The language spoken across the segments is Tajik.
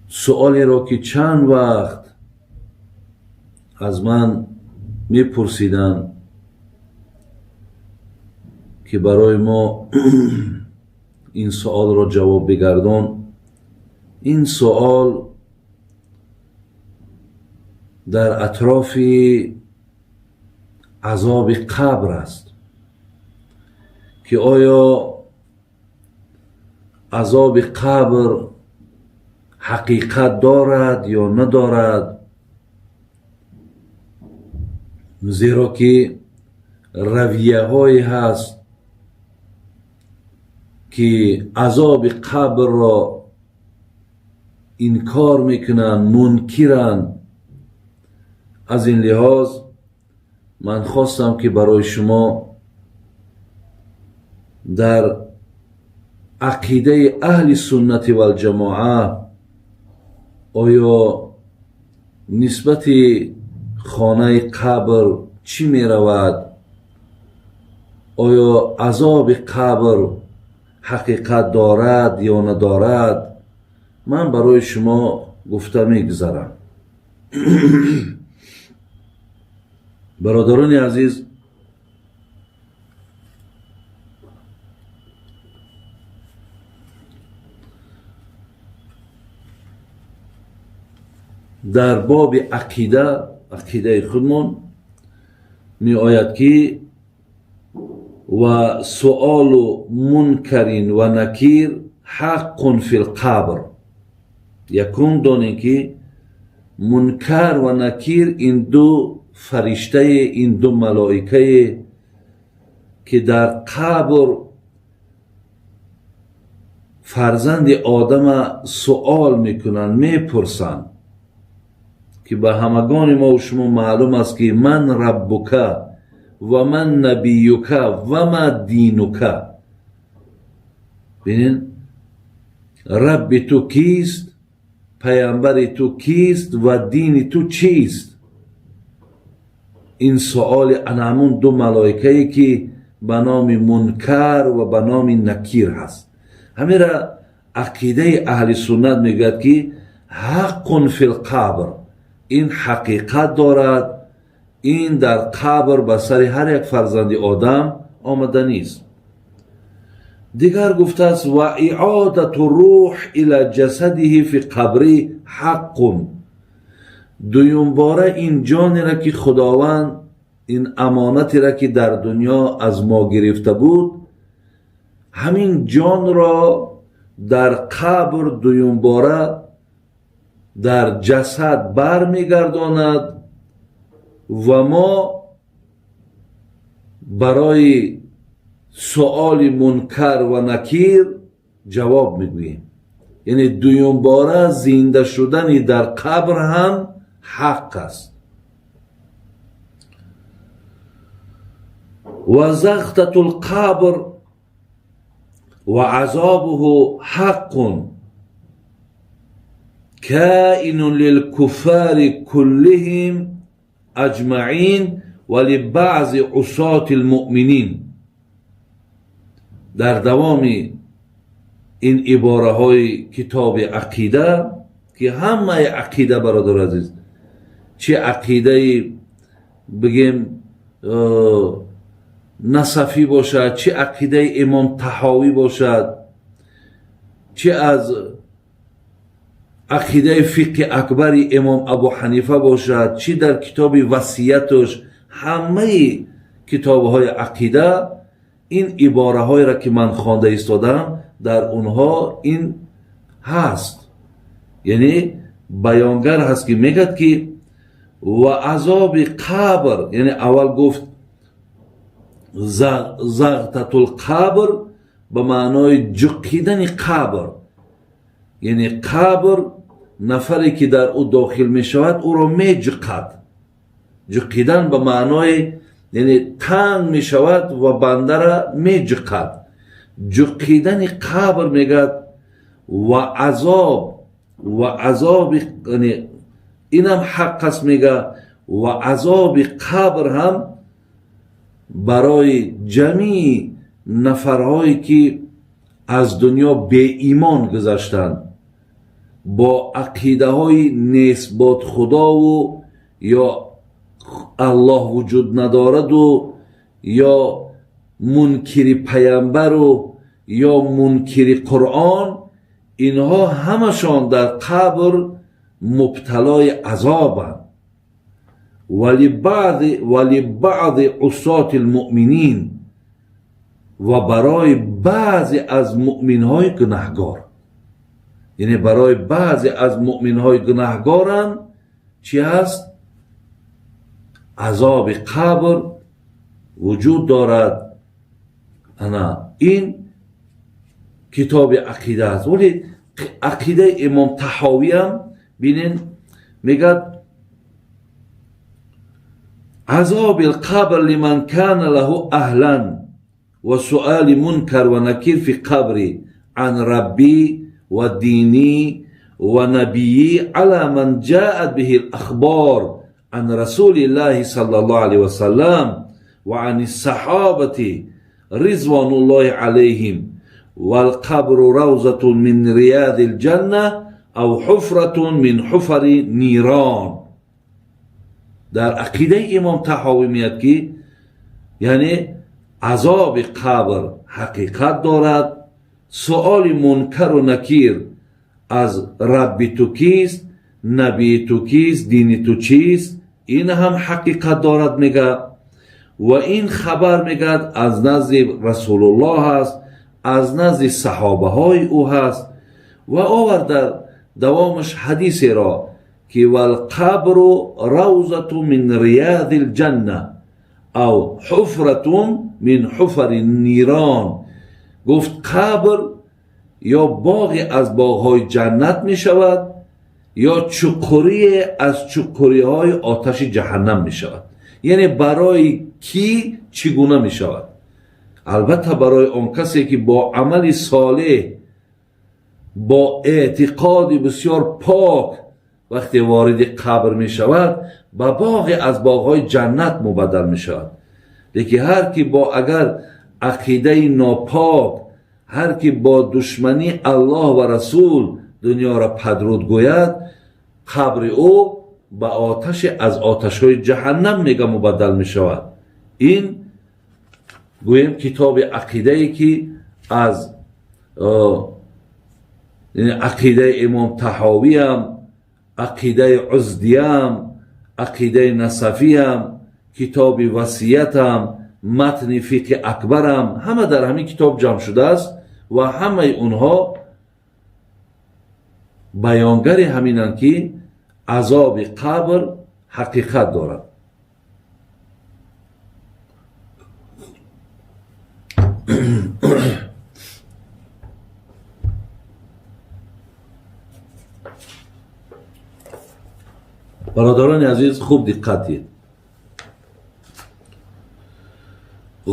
Суолеро ки чанд вақт аз ман мепурсиданд, ки барои мо ин суолро ҷавоб бигардон. Ин суол дар атрофи азоби қабр аст, ки оё азоби қабр ҳақиқат дорад ё надорад, зеро ки равияҳое ҳаст, ки азоби қабрро инкор мекунанд, мункиранд. Аз ин лиҳоз ман хостам, ки барои шумо дар ақидаи аҳли суннати валҷамоа оё нисбати хонаи қабр чӣ меравад, оё азоби қабр ҳақиқат дорад ё надорад, ман барои шумо гуфта мегузарам. Бародарони азиз, дар боби ақида, ақидаи худмон меояд, ки ва суолу мункарин ва накир ҳаққун фил қабр. Якум донем, ки Мункар ва Накир ин ду фариштае, ин ду малоикае, ки дар қабр фарзанди одама суол мекунанд, мепурсанд, ки ба ҳамагони мо шумо маълум аст, ки ман раббука ва ман набиюка ва ма динука. Бинин, Рабби ту кист, паямбари ту кист ва дини ту чист? Ин суоли анамун ду малоикае, ки ба номи Мункар ва ба номи Накир ҳаст. Ҳамира ақидаи аҳли суннат мегӯяд, ки ҳаққун фил қабр, ин ҳақиқат дорад, ин дар қабр ба сари ҳар як фарзанди одам омаданист. Дигар гуфтааст: ва иодату рӯҳ ила ҷасадиҳи фи қабри ҳаққун. Дуюмбора ин ҷонеро, ки Худованд ин амонатеро, ки дар дунё аз мо гирифта буд, ҳамин ҷонро дар қабр дуюмбора дар ҷасад бармегардонад ва мо барои суоли Мункар ва Накир ҷавоб мегӯем. Яъне дуюмбора зинда шудани дар қабр ҳам ҳақ аст. Ва зағтату лқабр ва азобуҳу ҳаққун каинун лилкуффари куллиҳим аҷмаин ва либаъзи усоти лмуъминин. Дар давоми ин ибораҳои китоби ақида, ки ҳамаи ақида, бародар азиз, чӣ ақидаи бигем насафӣ бошад, чӣ ақидаи имом Таҳовӣ бошад, чӣ аз ақидаи фиқҳи акбари имом Абу Ҳанифа бошад, чӣ дар китоби васияташ, ҳамаи китобҳои ақида ин ибораҳоеро, ки ман хонда истодам, дар онҳо ин ҳаст. Яъне баёнгар ҳаст, ки мегӯяд, ки ва азоби қабр, яъне аввал гуфт зағтатул қабр ба маънои ҷуқидани қабр, яъне қабр нафаре, ки дар ӯ дохил мешавад, ӯро меҷуқад. Ҷуқидан ба маънои яъне танг мешавад ва бандара меҷуқад. Ҷуқидани қабр мегӯяд ва азоб, ва азоби, яъне инам ҳақ аст, мега, ва азоби қабр ҳам барои ҷамии нафарҳое, ки аз дунё беимон гузаштанд. Бо ақидаҳои несбот худову ё Аллоҳ вуҷуд надораду ё мункири паямбару ё мункири Қуръон, инҳо ҳамашон дар қабр мубталои азобанд. Валибаъди усоти лмуъминин, ва барои баъзе аз муъминҳои гунаҳгор, яъне барои баъзе аз муъминҳои гунаҳгорам чӣ ҳаст? Азоби қабр вуҷуд дорад. Ана ин китоби ақида аст. Вале ақидаи имом Таҳовиам бинен, мегӯяд: азоби лқабр лиман кана лаҳу аҳлан ва суали мункар ва накир фи қабри ан раббӣ ва динӣ ва набиӣ ала ман ҷаат биҳи лахбор ан расулиллаҳи саллаллоҳу алайҳи васаллам ва ани саҳобати ризвонуллоҳи алайҳим, валқабру равзатун мин рияди лҷанна ав ҳуфратун мин ҳуфари нирон. Дар ақидаи имом Таҳовӣ меяд, ки яъне азоби қабр ҳақиқат дорад, суоли мункару накир аз рабби ту кист, набии ту кист, дини ту чист, ин ҳам ҳақиқат дорад, мега. Ва ин хабар, мегӯяд, аз назди Расулуллоҳ ҳаст, аз назди саҳобаҳои ӯ ҳаст. Ва овард дар давомаш ҳадисеро, ки валқабру равзату мин рияди лҷанна ав ҳуфратун мин ҳуфари нирон. Гуфт, қабр ё боғе аз боғҳои ҷаннат мешавад, ё чуқурие аз чуқуриҳои оташи ҷаҳаннам мешавад. Яъне барои кӣ чӣ гуна мешавад? Албатта, барои он касе ки бо амали солеҳ, бо эътиқоди бисёр пок вақте вориди қабр мешавад, ба боғе аз боғҳои ҷаннат мубаддал мешавад. Лекин ҳар ки бо агар ақидаи нопок, ҳар ки бо душманӣ Аллоҳ ва Расул дунёро падруд гӯяд, қабри ӯ ба оташе аз оташҳои ҷаҳаннам, мега, мубаддал мешавад. Ин гӯем китоби ақидае, ки аз ақидаи имом Таҳовиям, ақидаи Уздиям, ақидаи Насафиям, китоби васиятам, матни фиқҳи акбарам, ҳама дар ҳамин китоб ҷамъ шудааст ва ҳамаи онҳо баёнгари ҳаминанд, ки азоби қабр ҳақиқат дорад. Бародарони азиз, хуб диққат диҳед.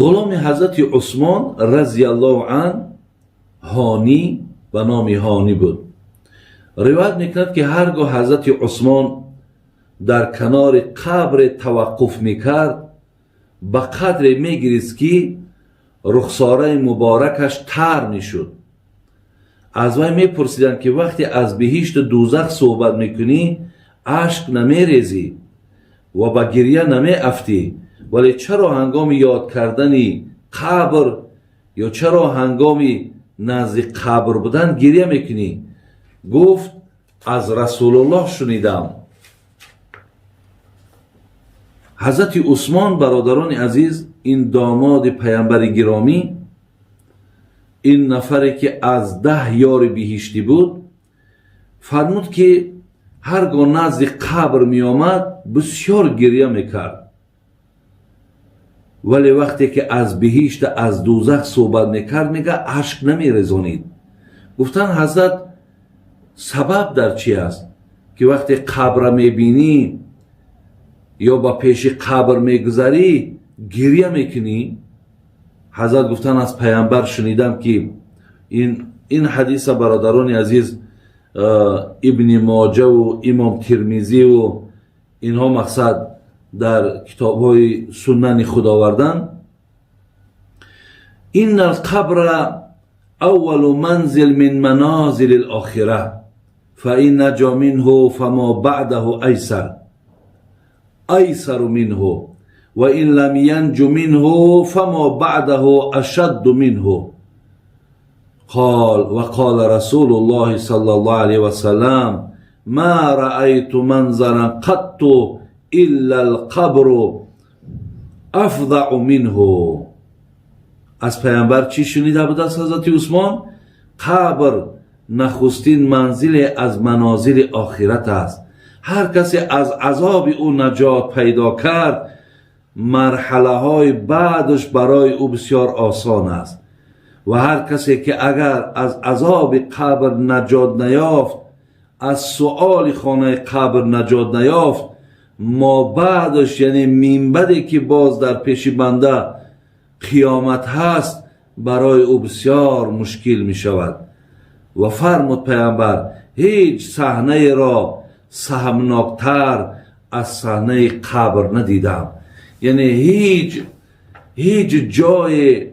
Ғуломи ҳазрати Усмон разияллоҳу ан, Ҳонӣ, ба номи Ҳонӣ буд, ривоят мекунад, ки ҳаргоҳ ҳазрати Усмон дар канори қабре таваққуф мекард, ба қадре мегирист, ки рухсораи муборакаш тар мешуд. Аз вай мепурсиданд, ки вақте аз биҳишту дӯзах суҳбат мекунӣ, ашк намерезӣ ва ба гирья намеафтӣ, вале чаро ҳангоми ёд кардани қабр ё чаро ҳангоми назди қабр будан гирья мекунӣ? Гуфт: аз Расулуллоҳ шунидам. Ҳазрати Усмон, бародарони азиз, ин домоди паямбари гиромӣ, ин нафаре ки аз 10 ёри биҳиштӣ буд, фармуд, ки ҳаргоҳ назди қабр меомад, бисёр гирья мекард, вале вақте ки аз биҳишта, аз дӯзах суҳбат мекард, мега, ашк намерезонид. Гуфтанд: ҳазрат, сабаб дар чӣ аст, ки вақте қабра мебинӣ ё ба пеши қабр мегузарӣ, гирья мекунӣ? Ҳазрат гуфтанд: аз паямбар шунидам, ки ин ҳадиса, бародарони азиз, Ибни Моҷаву имом Тирмизиву инҳо, мақсад, дар китобҳои суннани худ овардан: инна алқабра аввалу манзил мин манозили лохира. فإن نجا منه فما بعده أيسر أيسر منه وإن لم ينج منه فما بعده أشد منه. قال وقال رسول الله صلى الله عليه وسلم ما رأيت منظرا قط إلا القبر أفظع منه. از پیامبر چی شنیده بود از حضرت عثمان؟ قبر نخستین منزل از منازل آخرت است. هر کسی از عذاب او نجات پیدا کرد، مرحله های بعدش برای او بسیار آسان است و هر کسی که اگر از عذاب قبر نجات نیافت، از سؤال خانه قبر نجات نیافت، ما بعدش یعنی منبعدی که باز در پیش بنده قیامت هست، برای او بسیار مشکل می شود. و فرمود پیامبر هیچ صحنه را سهمناکتر از صحنه قبر ندیدم. یعنی هیچ جای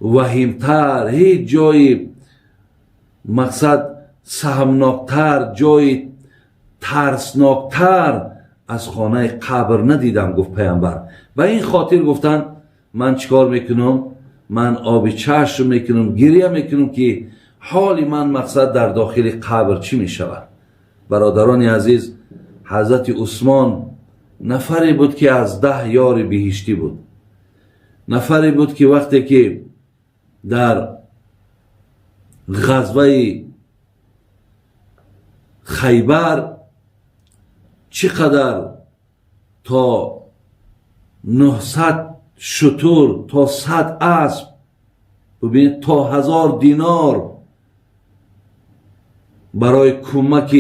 وخیمتر، هیچ جای مقصد سهمناکتر، جای ترسناکتر از خانه قبر ندیدم، گفت پیامبر. و این خاطر گفتن من چیکار میکنم؟ من آب چشم میکنم، گریه میکنم که حال من مقصد در داخل قبر چی میشود. برادران عزیز، حضرت عثمان نفری بود که از 10 یار بهشتی بود. نفری بود که وقتی که در غزوه خیبر چقدر تا 900 شتر، تا 100 اسب، ببینید، تا 1000 دینار برای کمک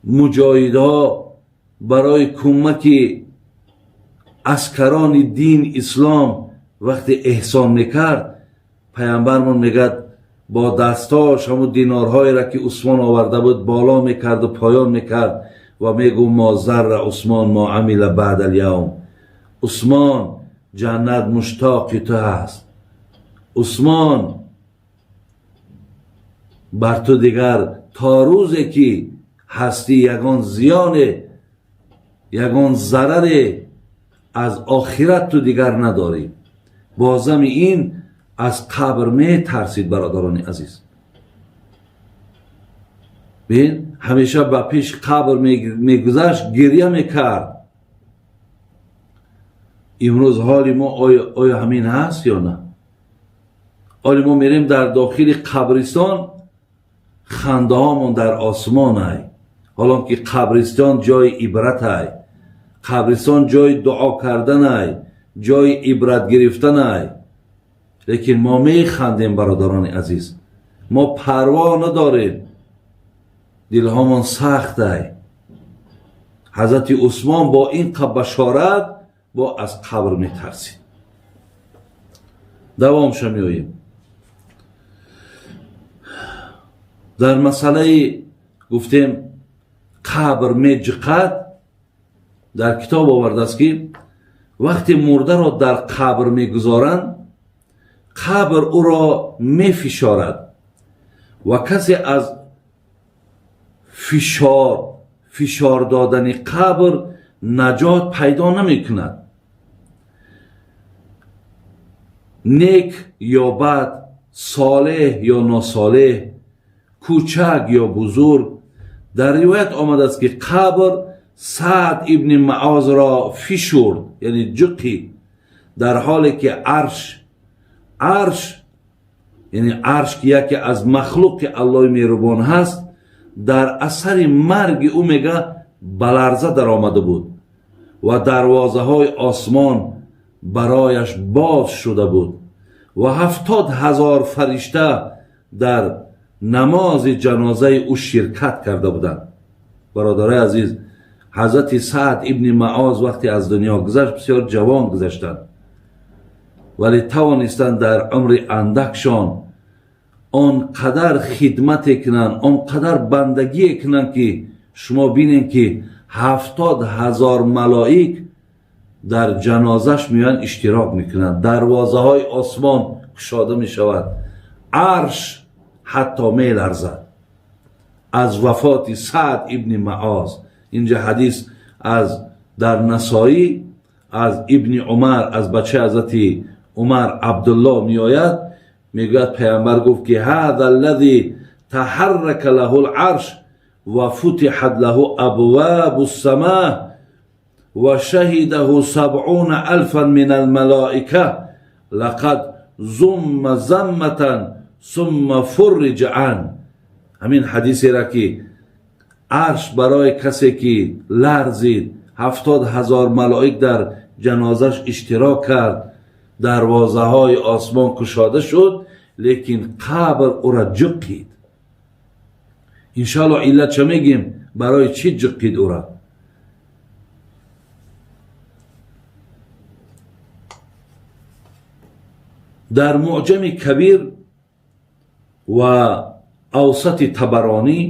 مجاهدها، برای کمک عسکران دین اسلام وقتی احسان میکرد، پیامبرمون میگد با دستاش همون دینارهایی را که عثمان آورده بود بالا میکرد و پایان میکرد و میگو ما ضر عثمان ما عمل بعد الیوم. عثمان، جنت مشتاق تو هست. عثمان، بر تو دیگر تا روزی که هستی یگان زیان، یگان ضرر از آخرت تو دیگر نداری. بازم این از قبر می ترسید. برادران عزیز، ببین، همیشه به پیش قبر میگذشت، گریه میکرد. امروز حال ما آیا همین هست یا نه؟ حال ما میریم در داخل قبرستان، خنده هامون در آسمان های، حالا که قبرستان جای عبرت های، قبرستان جای دعا کردن های، جای عبرت گرفتن های، لیکن ما میخندیم. برادران عزیز، ما پروا نداریم، دلهامان سخت های. حضرت عثمان با این بشارت با از قبر میترسید. دوامش میاییم. در مسئله گفتیم قبر میجقد، در کتاب آورده است که وقتی مرده را در قبر میگذارند، قبر او را میفشارد و کسی از فشار دادن قبر نجات پیدا نمی کند. نیک یا بد، صالح یا ناصالح، کوچک یا بزرگ. در روایت آمده است که قبر سعد ابن معاذ را فشرد، یعنی جقی، در حالی که عرش، یعنی عرش که یکی از مخلوق الله مهربان هست، در اثر مرگ او میگه به لرزه در آمده بود و دروازه های آسمان برایش باز شده بود و 70,000 فرشته در نماز جنازه او شرکت کرده بودند. برادرای عزیز، حضرت سعد ابن معاذ وقتی از دنیا گذشت، بسیار جوان گذشتند، ولی توانستند در عمر اندکشان آنقدر خدمت کنند، آنقدر بندگی کنند که شما بینید که 70,000 ملائک در جنازش میان اشتراک میکنند. دروازه های آسمان گشاده میشود، عرش ҳатто меларзад аз вафоти Саъд ибни Муоз. Инҷа ҳадис аз дар Насоӣ аз Ибни Умар, аз бачаи ҳазрати Умар Абдулло меояд, мегӯяд паямбар гуфт ки ҳаза аллази таҳаррака лаҳу ларш ва футиҳат лаҳу абвабу ссама ва шаҳидаҳу сабъуна алфан мин алмалоика лақад зумма замматан сумма фурриҷа ан. Ҳамин ҳадисеро ки арш барои касе ки ларзид, 70,000 малоик дар ҷанозаш иштирок кард, дарвозаҳои осмон кушода шуд, лекин қабр ӯра ҷуқид. Иншоалло иллат ча мегим, барои чӣ ҷуқид ӯра. Дар Муъҷами Кабир ва Авсати Табаронӣ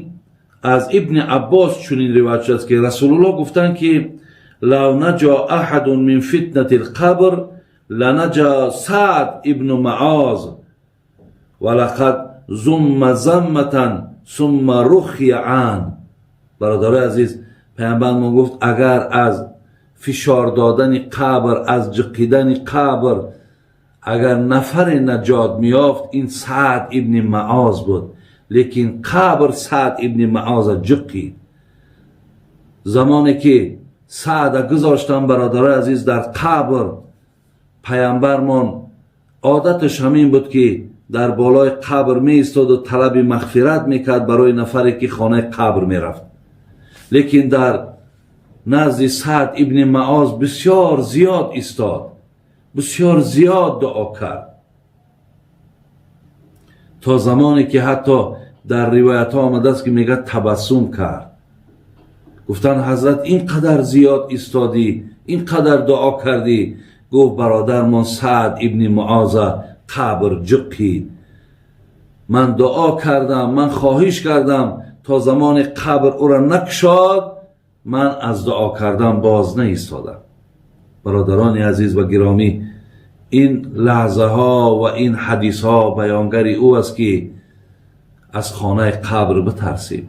аз Ибни Аббос чунин ривоят шудааст ки Расулуллоҳ гуфтанд ки лав наҷа аҳадун мин фитнати лқабр ланаҷа Саъд ибну Муоз ва лақад зумма замматан сумма рухия ан. Бародарои азиз, паямбармон гуфт агар аз фишор додани қабр, аз ҷиқидани қабр агар нафаре наҷот меёфт, ин Саъд ибни Муоз буд, лекин қабр Саъд ибни Муоза ҷиқид. Замоне ки Саъда гузоштан, бародарои азиз, дар қабр, паямбармон одаташ ҳамин буд ки дар болои қабр меистоду талаби мағфират мекард барои нафаре ки хонаи қабр мерафт. Лекин дар назди Саъд ибни Муоз бисёр зиёд истод, бисёр зиёд дуо кард, то замоне ки ҳатто дар ривоятҳо омадааст ки мегӯяд табассум кард. Гуфтанд ҳазрат ин қадар зиёд истодӣ, ин қадар дуо кардӣ. Гуфт бародармон Саъд ибни Муоза қабр ҷуқид, ман дуо кардам, ман хоҳиш кардам, то замоне қабр ӯра накушод, ман аз дуо кардан боз наистодам. Бародарони азиз ва гиромӣ, ин лаҳзаҳо ва ин ҳадисҳо баёнгари ӯ аст ки аз хонаи қабр битарсем,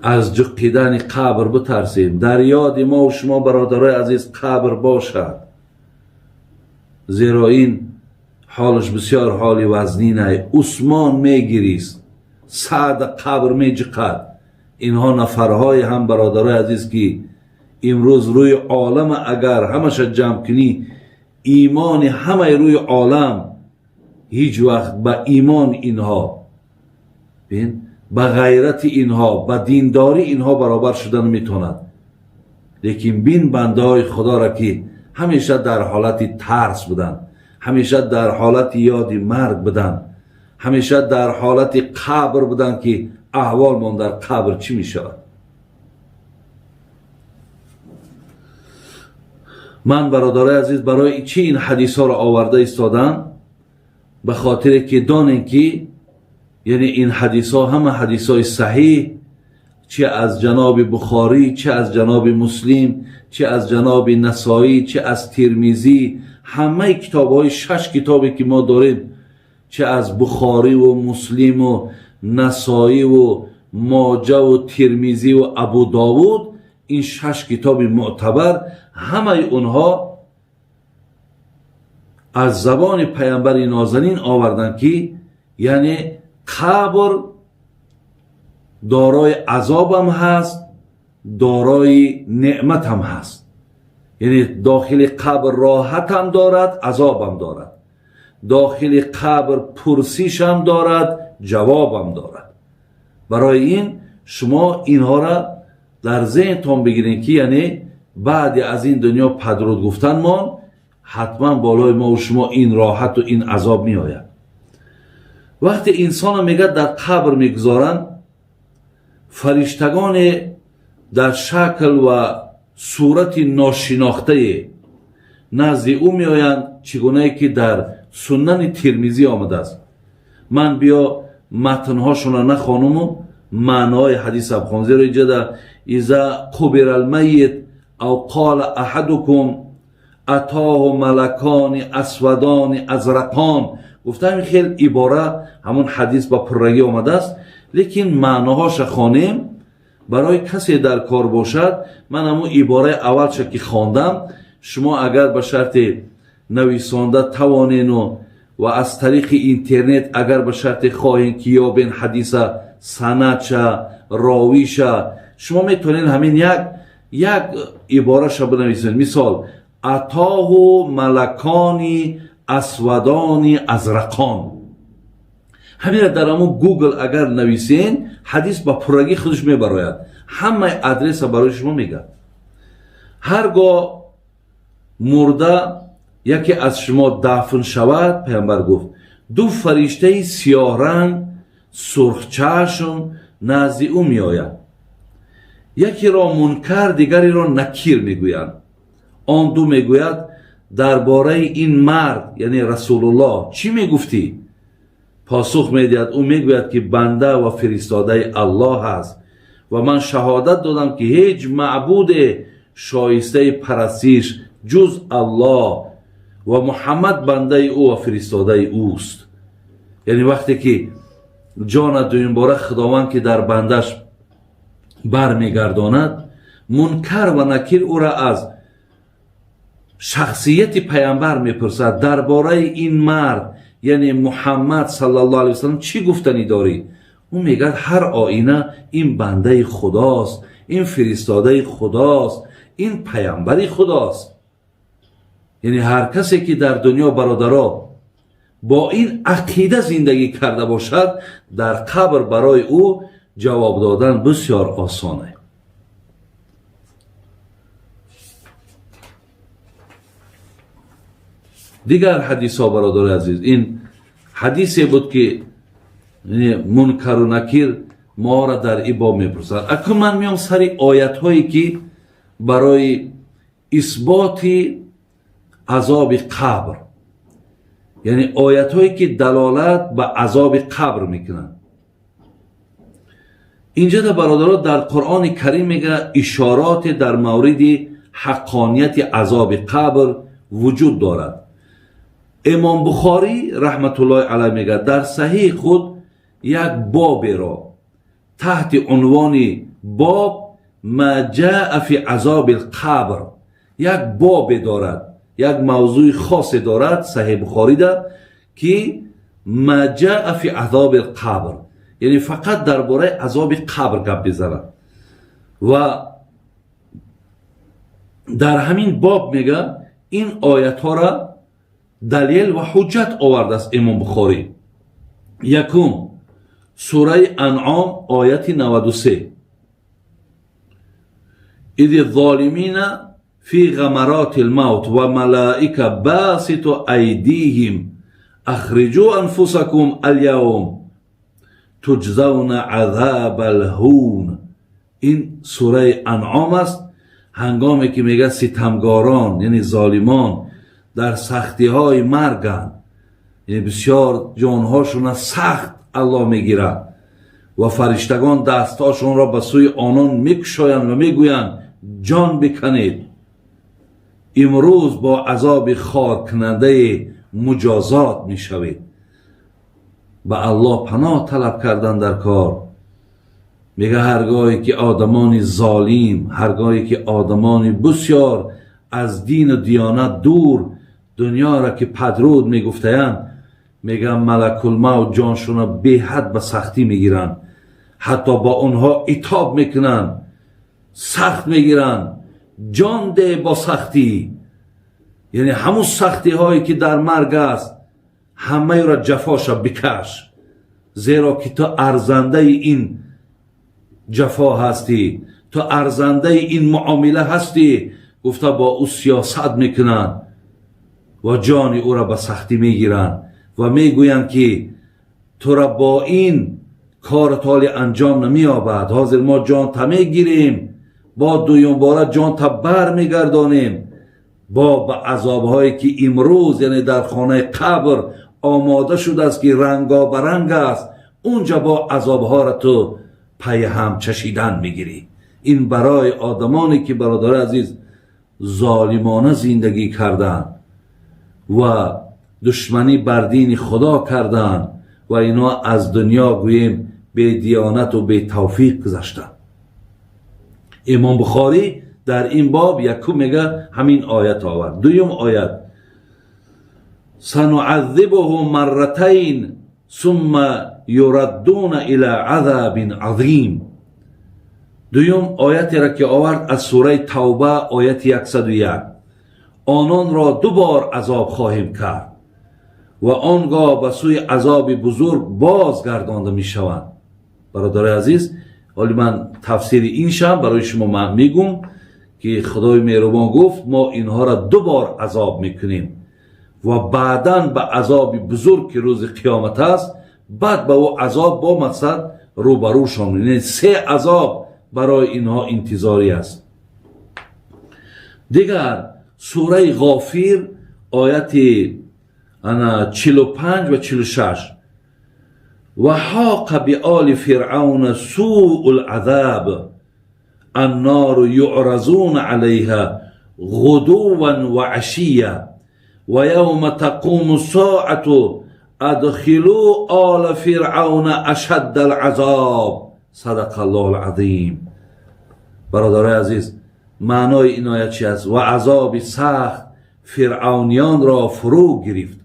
аз ҷуқидани қабр битарсем. Дар ёди мо шумо бародарои азиз қабр бошад, зеро ин ҳолаш бисёр ҳоли вазнинай. Усмон мегирист, Саъд қабр меҷиқад. Инҳо нафарҳое ҳам бародарои азиз ки имрӯз рӯи олам агар ҳамаша ҷамъ кунӣ, имони ҳамаи рӯи олам ҳеҷ вақт ба имон инҳо, бин, ба ғайрати инҳо, ба диндорӣ инҳо баробар шуда наметавонад. Лекин бин бандаҳои худоро ки ҳамеша дар ҳолати тарс буданд, ҳамеша дар ҳолати ёди марг буданд, ҳамеша дар ҳолати қабр буданд ки аҳволмон дар қабр чӣ мешавад. Ман бародарои азиз барои чӣ ин ҳадисҳоро оварда истодам? Ба хотире ки донем ки яъне ин ҳадисҳо ҳама ҳадисҳои саҳиҳ, чӣ аз ҷаноби Бухорӣ, чӣ аз ҷаноби Муслим, чӣ аз ҷаноби Насоӣ, чӣ аз Тирмизӣ, ҳамаи китобҳои 6 китобе ки мо дорем, чӣ аз Бухориву Муслиму Насоиву Моҷаву Тирмизиву Абу Довуд, ин 6 китоби мӯътабар, ҳамаи онҳо аз забони паямбари нозанин оварданд ки яъне қабр дорои азобам ҳаст, дорои неъматам ҳаст. Яъне дохили қабр роҳатам дорад, азобам дорад, дохили қабр пурсишам дорад, ҷавобам дорад. Барои ин шумо инҳоро дар зеҳнтон бигиред ки яъне баъди аз ин дунё падруд гуфтанмон ҳатман болои мо шумо ин роҳату ин азоб меояд. Вақте инсонро мегӯяд дар қабр мегузоранд, фариштагоне дар шакл ва сурати ношинохтае назди ӯ меоянд, чӣ гунае ки дар Сунани Тирмизӣ омадааст. Ман биё матнҳошонро нахонуму маъноҳои ҳадиса бихонам, зеро инҷода иза қубира алмайит ав қола аҳадукум атоҳу малакони асвадони азрақон Гуфтам, хел ибора ҳамон ҳадис ба пуррагӣ омадааст, лекин маъноҳоша хонем. Барои касе дар кор бошад, ман ҳамун ибораи аввалша ки хондам, шумо агар ба шарти нависонда тавонену ва аз тариқи интернет агар ба шарти хоҳем ки ёбен ҳадиса, санадша, ровиша, шумо метавонед ҳамин як ибораша бинависед. Мисол, атоҳу малакони асвадони азрақон. Ҳамина дар ҳамун Гугл агар нависен, ҳадис ба пуррагӣ худаш мебарояд, ҳамаи адреса барои шумо мегӯяд. Ҳар гоҳ мурда яке аз шумо дафн шавад, паямбар гуфт, ду фариштаи сиёҳранг, сурхчашм назди ӯ меояд. Якеро Мункар, дигареро Накир мегӯянд. Он ду мегӯяд: дар бораи ин мард, яъне Расулуллоҳ, чӣ мегуфтӣ? Посух медиҳад. Ӯ мегӯяд ки банда ва фиристодаи Аллоҳ аст ва ман шаҳодат додам ки ҳеҷ маъбуде шоистаи парастиш ҷуз Аллоҳ ва Муҳаммад бандаи ӯ ва фиристодаи ӯст. Яъне вақте ки ҷона дуюмбора Худованд ки дар бандаш бармегардонад, Мункар ва Накир ӯра аз шахсияти паямбар мепурсад: дар бораи ин мард, яъне Муҳаммад саллаллоҳу алайҳи васаллам, чӣ гуфтанӣ дорӣ? Ӯ мегӯяд: ҳар оина ин бандаи Худост, ин фиристодаи Худост, ин паямбари Худост. Яъне ҳар касе ки дар дунё, бародаро, бо ин ақида зиндагӣ карда бошад, дар қабр барои ӯ ҷавоб додан бисёр осоне. Дигар ҳадисҳо, бародари азиз, ин ҳадисе буд ки Мункару Накир моро дар ин боб мепурсад. Акнун ман меом сари оятҳое ки барои исботи азоби қабр, яъне оятҳое ки далолат ба азоби қабр мекунанд. Инҷа, бародаро, дар Қуръони Карим мега ишороте дар мавриди ҳаққонияти азоби қабр вуҷуд дорад. Имом Бухорӣ раҳматуллоҳи алайҳ мега дар саҳиҳи худ як боберо таҳти унвони боб ма ҷаа фи азоби лқабр як бобе дорад, як мавзӯи хосе дорад Саҳиҳ Бухорида ки ма ҷаа фи азоби лқабр, яъне фақат дар бораи азоби қабр гап мезанад. Ва дар ҳамин боб мега ин оятҳоро далел ва ҳуҷҷат овардааст Имом Бухорӣ. Якум, сураи Анъом, ояти 93: изи золимина фи ғамароти лмавт ва малаика баситу айдиҳим ахриҷу анфусакум алявм туҷзавна азаба лҳун. Ин сураи Анъом аст. Ҳангоме ки мега ситамгорон, яъне золимон, дар сахтиҳои марганд, яъне бисёр ҷонҳошона сахт Аллоҳ мегирад ва фариштагон дастҳошонро ба сӯи онон мекушоянд ва мегӯянд: ҷон биканед, имрӯз бо азоби хоркунандаи муҷозот мешавед. Ба Аллоҳ паноҳ талаб кардан дар кор. Мега ҳаргоҳе ки одамони золим, ҳаргоҳе ки одамони бисёр аз дину диёнат дур, дунёро ки падруд мегуфтаянд, мега малакулмавт ҷоншона беҳад ба сахтӣ мегиранд, ҳатто бо онҳо итоб мекунанд, сахт мегиранд: ҷон де бо сахтӣ. Яъне ҳамун сахтиҳое ки дар марг аст, ҳамаеро ҷафоша бикаш, зеро ки ту арзандаи ин ҷафо ҳастӣ, ту арзандаи ин муомила ҳастӣ, гуфта бо ӯ сиёсат мекунанд ва ҷони ӯро ба сахтӣ мегиранд ва мегӯянд ки тура бо ин корат ҳоле анҷом намеёбад. Ҳозир мо ҷонта мегирем, бо дуюмбора ҷонта бармегардонем, бо ба азобҳое ки имрӯз, яъне дар хонаи қабр омода шудааст, ки рангобаранг аст, унҷа бо азобҳоро ту пайҳам чашидан мегирӣ. Ин барои одамоне ки, бародари азиз, золимона зиндагӣ карданд ва душманӣ бар дини Худо карданд ва инҳо аз дунё гӯем бедиёнату бетавфиқ гузаштанд. Имом Бухорӣ дар ин боб якум мега ҳамин оят овард. Дуюм оят: сануаззибуҳум марратайн сумма юраддуна ила азабин азим. Дуюм оятеро ки овард аз сураи Тавба, ояти 101: ононро ду бор азоб хоҳем кард ва он гоҳ ба сӯи азоби бузург боз гардонда мешаванд. Бародарои азиз, ҳоли ман тафсири ин шам барои шумо ман мегум, ки Худои меҳрубон гуфт: мо инҳоро ду бор азоб мекунем ва баъдан ба азоби бузург, ки рӯзи қиёмат аст, баъд ба ӯ азоб бо мақсад рӯбарӯшон. Яъне се азоб барои инҳо интизорӣ аст. Дигар сураи Ғофир, ояти ана 45 ва 46: ва ҳоқа биоли фиръавна суу лазаб аннору юъразуна алайҳа ғудуван ва ашия ва явма тақуму соату адхилу ола фиръавна ашадда алазоб. Садақа Аллоҳу алазим. Бародарои азиз, маънои ин оят чи аст? Ва азоби сахт фиръавниёнро фурӯ гирифт.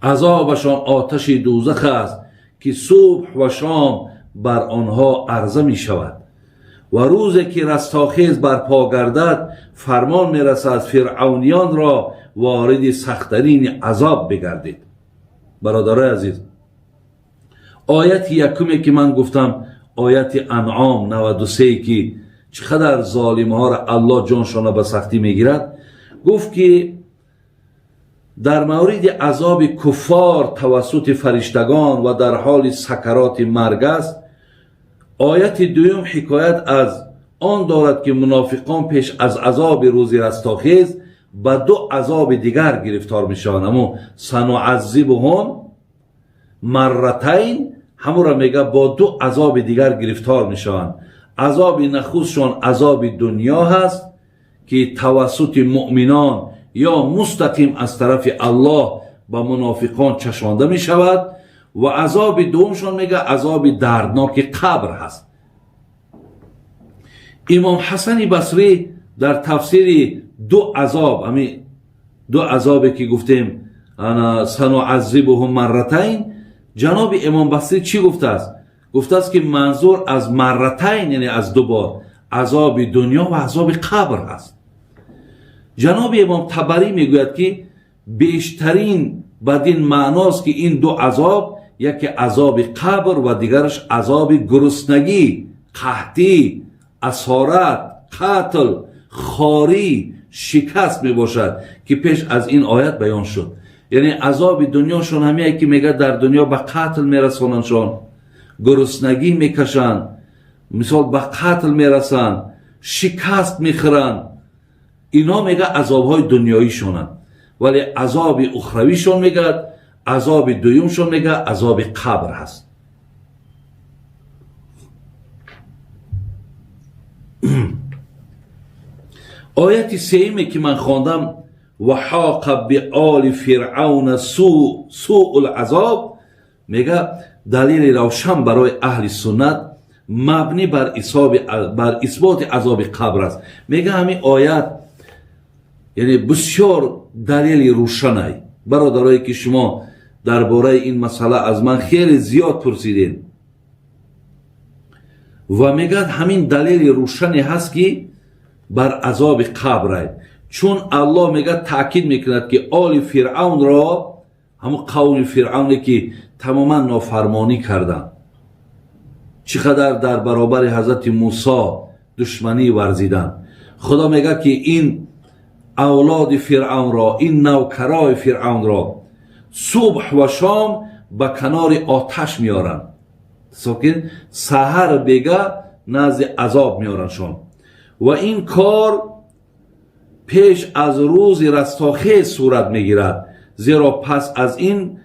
Азобашон оташи дӯзах аст, ки субҳ ва шом бар онҳо арза мешавад. Ва рӯзе ки растохез барпо гардад, фармон мерасад: фиръавниёнро вориди сахттарини азоб бигардед. Бародарои азиз, ояти якуме ки ман гуфтам, ояти Анъом 93, ки чӣ қадар золимҳоро Аллоҳ ҷоншона ба сахтӣ мегирад, гуфт ки дар мавриди азоби куффор тавассути фариштагон ва дар ҳоли сакароти марг аст. Ояти дуюм ҳикоят аз он дорад, ки мунофиқон пеш аз азоби рӯзи растохез ба ду азоби дигар гирифтор мешаванд. Ҳамо сануаззибуҳум марратайн, ҳамуро мега, бо ду азоби дигар гирифтор мешаванд. Азоби нахустшон азоби дунё ҳаст, ки тавассути муъминон ё мустақим аз тарафи Аллоҳ ба мунофиқон чашонда мешавад, ва азоби дуюмшон, мега, азоби дардноки қабр ҳаст. Имом Ҳасани Басрӣ дар тафсири ду азоб, ами ду азобе ки гуфтем, сануаззибуҳум марратайн, ҷаноби имом Басрӣ чӣ гуфтааст? Гуфтааст, ки манзур аз марратайн, яъне аз ду бор, азоби дунё ва азоби қабр ҳаст. Ҷаноби имом Табарӣ мегӯяд, ки бештарин бадин маъност, ки ин ду азоб яке азоби қабр ва дигараш азоби гуруснагӣ, қаҳтӣ, асорат, қатл, хорӣ, шикаст мебошад, ки пеш аз ин оят баён шуд. Яъне азоби дунёшон ҳамее, ки мега дар дунё ба қатл мерасонандшон, гуруснагӣ мекашанд, мисол, ба қатл мерасанд, шикаст мехӯранд. Инҳо, мега, азобҳои дунёишонанд, вале азоби ухравишон, мегӯяд, азоби дуюмшон, мега, азоби қабр ҳаст. Ояти сеюме ки ман хондам, ва ҳоқа биоли фиръавна суу лазоб, мега, далели равшан барои аҳли суннат мабнӣ бар исботи азоби қабр аст. Мега, ҳамин оят, яъне, бисёр далели рӯшанай. Бародарое ки шумо дар бораи ин масъала аз ман хеле зиёд пурсидед, ва мегӯяд, ҳамин далели рӯшане ҳаст, ки бар азоби қабрай, чун Аллоҳ, мегӯяд, таъкид мекунад, ки оли фиръавнро, ҳамун қавми фиръавне ки тамоман нофармонӣ карданд, чӣ қадар дар баробари ҳазрати Мусо душманӣ варзиданд, Худо мегӯяд, ки ин авлоди фиръавнро, ин навкарои фиръавнро субҳ ва шом ба канори оташ меоранд. Сокин саҳар бега назди азоб меорандшон ва ин кор пеш аз рӯзи растохез сурат мегирад, зеро пас аз ин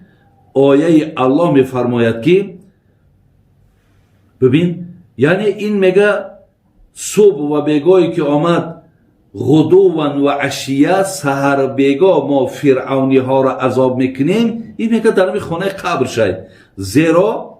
ояи Аллоҳ мефармояд, ки бибин, яъне ин, мега, субҳ ва бегоҳе ки омад. Ғудуван ва ашия, саҳар бего мо фиръавниҳоро азоб мекунем, ин мега дар ҳамин хонаи қабр шай. Зеро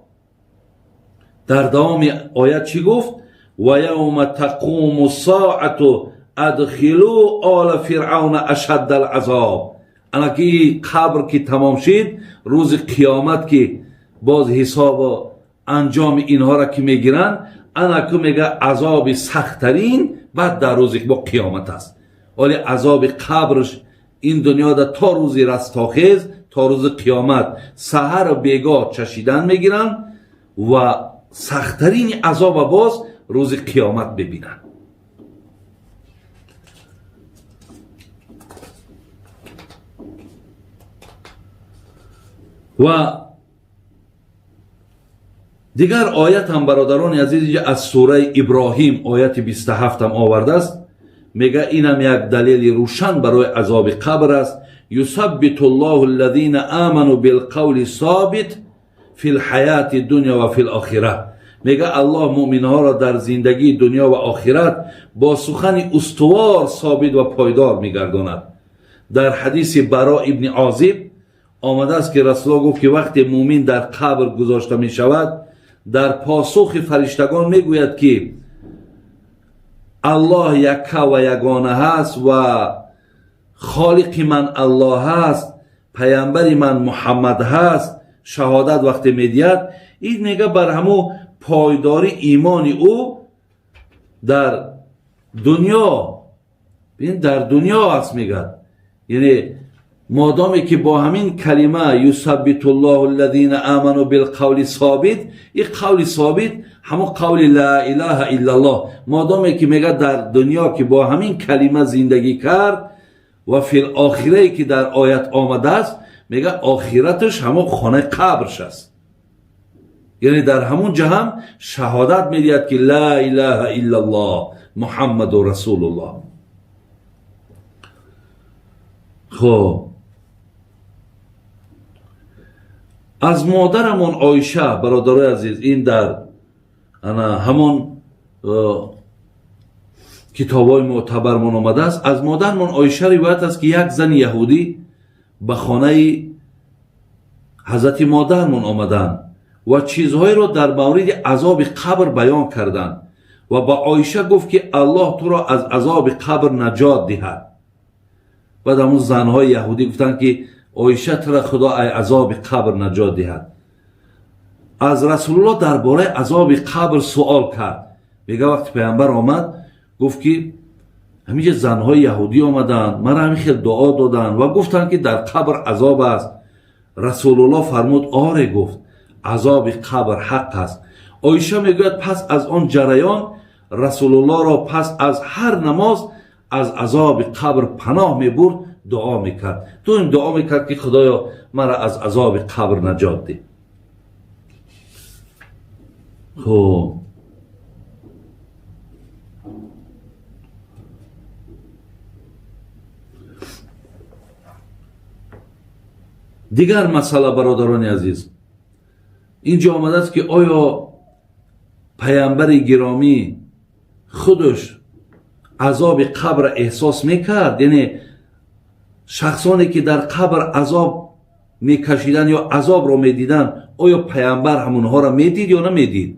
дар давоми оят чӣ гуфт? Ва явма тақуму соату адхилу ола фиръавна ашадда алазоб. Анаки қабр ки тамом шид, рӯзи қиёмат ки боз ҳисобу анҷоми инҳоро ки мегиранд, анаку мега азоби сахттарин баъд дар рӯзи бо қиёмат аст. Вале азоби қабрш ин дунёда то рӯзи растохез, то рӯзи қиёмат саҳару бегоҳ чашидан мегиранд ва сахттарини азоба боз рӯзи қиёмат бибинанд. Ва дигар оят ҳам, бародарони азиз, инҷа аз сураи Иброҳим ояти 27 овардааст. Мега инам як далели рӯшан барои азоби қабр аст. Юсаббиту ллоҳу аллазина аману билқавли собит фи лҳаяти дунё ва фи лохира. Мега Аллоҳ муъминҳоро дар зиндагии дунё ва охират бо сухани устувор собит ва пойдор мегардонад. Дар ҳадиси Баро ибни Озиб омадааст, ки Расулуллоҳ гуфт, ки вақте муъмин дар қабр гузошта мешавад, дар посухи фариштагон мегӯяд, ки Аллоҳ якка ва ягона ҳаст ва холиқи ман Аллоҳ ҳаст, паямбари ман Муҳаммад ҳаст. Шаҳодат вақте медиҳад, ин мега бар ҳамун пойдори имони ӯ дар дунё, дар дунё аст, мегӯяд. Яъне модоме ки бо ҳамин калима юсаббиту ллоҳу аллазина аману билқавли собит, ин қавли собит ҳамон қавли ла илаҳа иллаллоҳ, модоме ки мега дар дунё ки бо ҳамин калима зиндагӣ кард ва фил охирае ки дар оят омадааст, мега охираташ ҳамон хонаи қабрш аст. Яъне дар ҳамон ҷа ҳам шаҳодат медиҳад, ки ла илаҳа иллаллоҳ Муҳаммаду расулуллоҳ. Хоб, аз модарамон Оиша, бародарои азиз, ин дар ана ҳамон китобҳои мӯътабармон омадааст. Аз модармон Оиша ривоят аст, ки як зани яҳудӣ ба хонаи ҳазрати модармон омаданд ва чизҳоеро дар мавриди азоби қабр баён карданд ва ба Оиша гуфт, ки Аллоҳ туро аз азоби қабр наҷот диҳад. Баъд ҳамун занҳои яҳудӣ гуфтанд, ки Оиша, тура Худо ай азоби қабр наҷот диҳад. Аз Расулуллоҳ дар бораи азоби қабр суол кард. Мега вақти паямбар омад, гуфт, ки ҳаминҷа занҳои яҳудӣ омаданд, мара ҳамин хел дуо доданд ва гуфтанд, ки дар қабр азоб аст. Расулуллоҳ фармуд: оре, гуфт, азоби қабр ҳақ аст. Оиша мегӯяд, пас аз он ҷараён Расулуллоҳро пас аз ҳар намоз аз азоби қабр паноҳ мебурд, дуо мекард, доим дуо мекард, ки Худоё, мара аз азоби қабр наҷот деҳ. Хуб, дигар масъала, бародарони азиз, инҷо омадааст, ки оё паямбари гиромӣ худаш азоби қабр эҳсос мекард? Яъне шахсоне ки дар қабр азоб мекашиданд ё азобро медиданд, оё паямбар ҳамонҳоро медид ё намедид?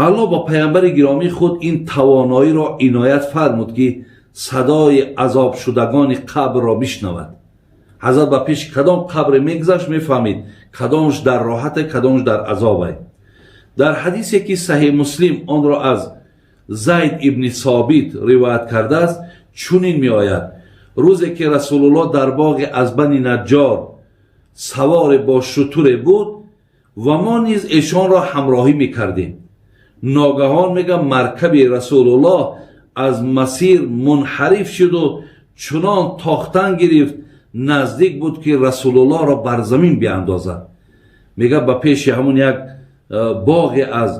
Аллоҳ ба паямбари гиромии худ ин тавоноиро иноят фармуд, ки садои азобшудагони қабрро бишнавад. Ҳазрат ба пеши кадом қабре мегузашт, мефаҳмид, кадомш дар роҳате, кадомш дар азобе. Дар ҳадисе, ки Саҳеҳ Муслим онро аз Зайд ибни Собит ривоят кардааст, чунин меояд: рӯзе ки Расулуллоҳ дар боғи аз Бани Наҷҷор саворе бо шутуре буд ва мо низ эшонро ҳамроҳӣ мекардем, ногаҳон, мега, маркаби Расулуллоҳ аз масир мунҳариф шуду чунон тохтан гирифт, наздик буд, ки Расулуллоҳро бар замин биандозад. Мега ба пеши ҳамун як боғе аз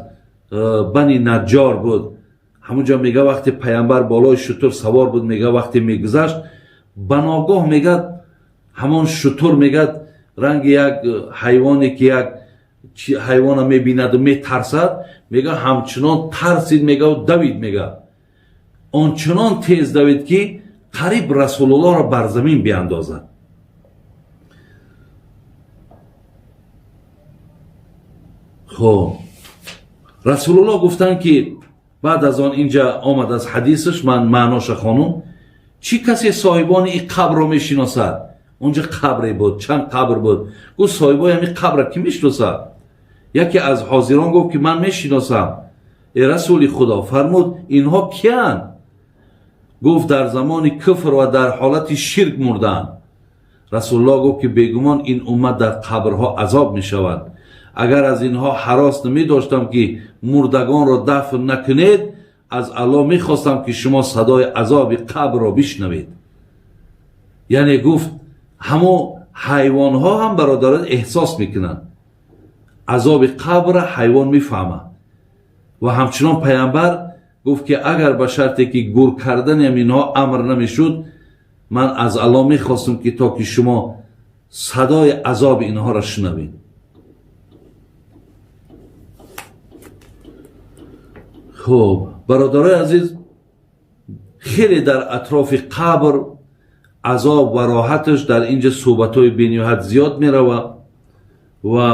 Бани Наҷҷор буд, ҳамунҷо, мега, вақте паямбар болои шутур савор буд, мега, вақте мегузашт, ба ногоҳ, мега, ҳамон шутур, мега, ранги як ҳайвоне, ки як ҳайвона мебинаду метарсад, мега, ҳамчунон тарсид, мега, давид, мега. Ончунон тез давид, ки қариб Расулуллоҳро бар замин биандозад. Хоб, Расулуллоҳ гуфтанд, ки баъд аз он инҷа омад аз ҳадисаш, ман маъноша хонум: чӣ касе соҳибони ин қабрро мешиносад? Онҷа қабре буд, чанд қабр буд. Гуфт: соҳибои ҳамин қабра кӣ мешиносад? Яке аз ҳозирон гуфт, ки ман мешиносам, э расули Худо. Фармуд: инҳо киянд? Гуфт: дар замони куфр ва дар ҳолати ширк мурданд. Расулуллоҳ гуфт, ки бегумон ин уммат дар қабрҳо азоб мешавад. Агар аз инҳо ҳарос намедоштам, ки мурдагонро дафн накунед, аз Аллоҳ мехостам, ки шумо садои азоби қабрро бишнавед. Яъне гуфт, ҳамо ҳайвонҳо ҳам, бародарон, эҳсос мекунанд азоби қабра, ҳайвон мефаҳмад. Ва ҳамчунон Паямбар гуфт, ки агар ба шарте ки гур кардани инҳо амр намешуд, ман аз Аллоҳ мехостам, ки то ки шумо садои азоби инҳоро шунавед. Хуб, бародарои азиз, хеле дар атрофи қабр, азоб ва роҳаташ дар инҷа суҳбатҳои бениҳоят зиёд меравад. Ва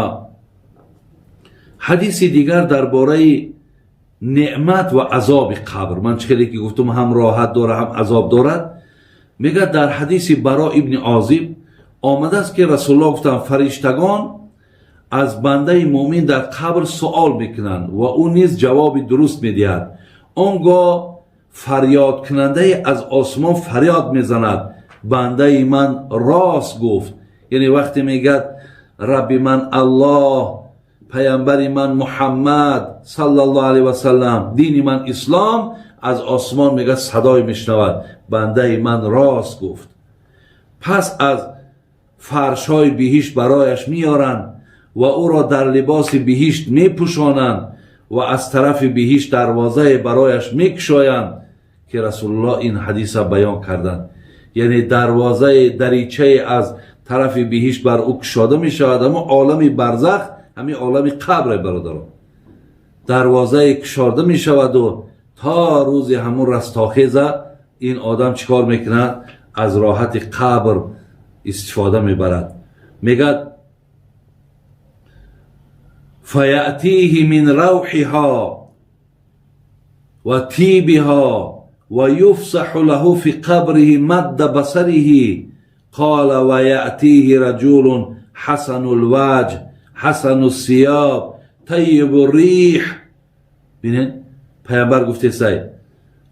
ҳадиси дигар дар бораи неъмат ва азоби қабр, ман чӣ хеле ки гуфтум, ҳам роҳат дорад, ҳам азоб дорад. Мегӯяд, дар ҳадиси Баро ибни Озиб омадааст, ки Расулуллоҳ гуфтанд: фариштагон аз бандаи муъмин дар қабр суол мекунанд ва ӯ низ ҷавоби дуруст медиҳад. Он гоҳ фарёдкунандае аз осмон фарёд мезанад: бандаи ман рост гуфт. Яъне вақте мегӯяд: Рабби ман Аллоҳ, паямбари ман Муҳаммад саллаллоҳу алайҳи васаллам, дини ман ислом, аз осмон, мегӯяд, садое мешунавад: бандаи ман рост гуфт. Пас аз фаршҳои биҳишт барояш меоранд ва ӯро дар либоси биҳишт мепӯшонанд ва аз тарафи биҳишт дарвозае барояш мекушоянд, ки Расулуллоҳ ин ҳадиса баён карданд. Яъне дарвозаи даричае аз тарафи биҳишт бар ӯ кушода мешавад. Аммо олами барзах ҳамин олами қабре, бародарон, дарвозае кушода мешаваду то рӯзи ҳамун растохеза ин одам чӣ кор мекунад? Аз роҳати қабр истифода мебарад. Мегӯяд: فيأتيه من روحها وطيبها ويفسح له في قبره مد بصره. قال: ويأتيه رجل حسن الوجه، حسن الثياب، طيب الريح. بینن، پیامبر گفته سای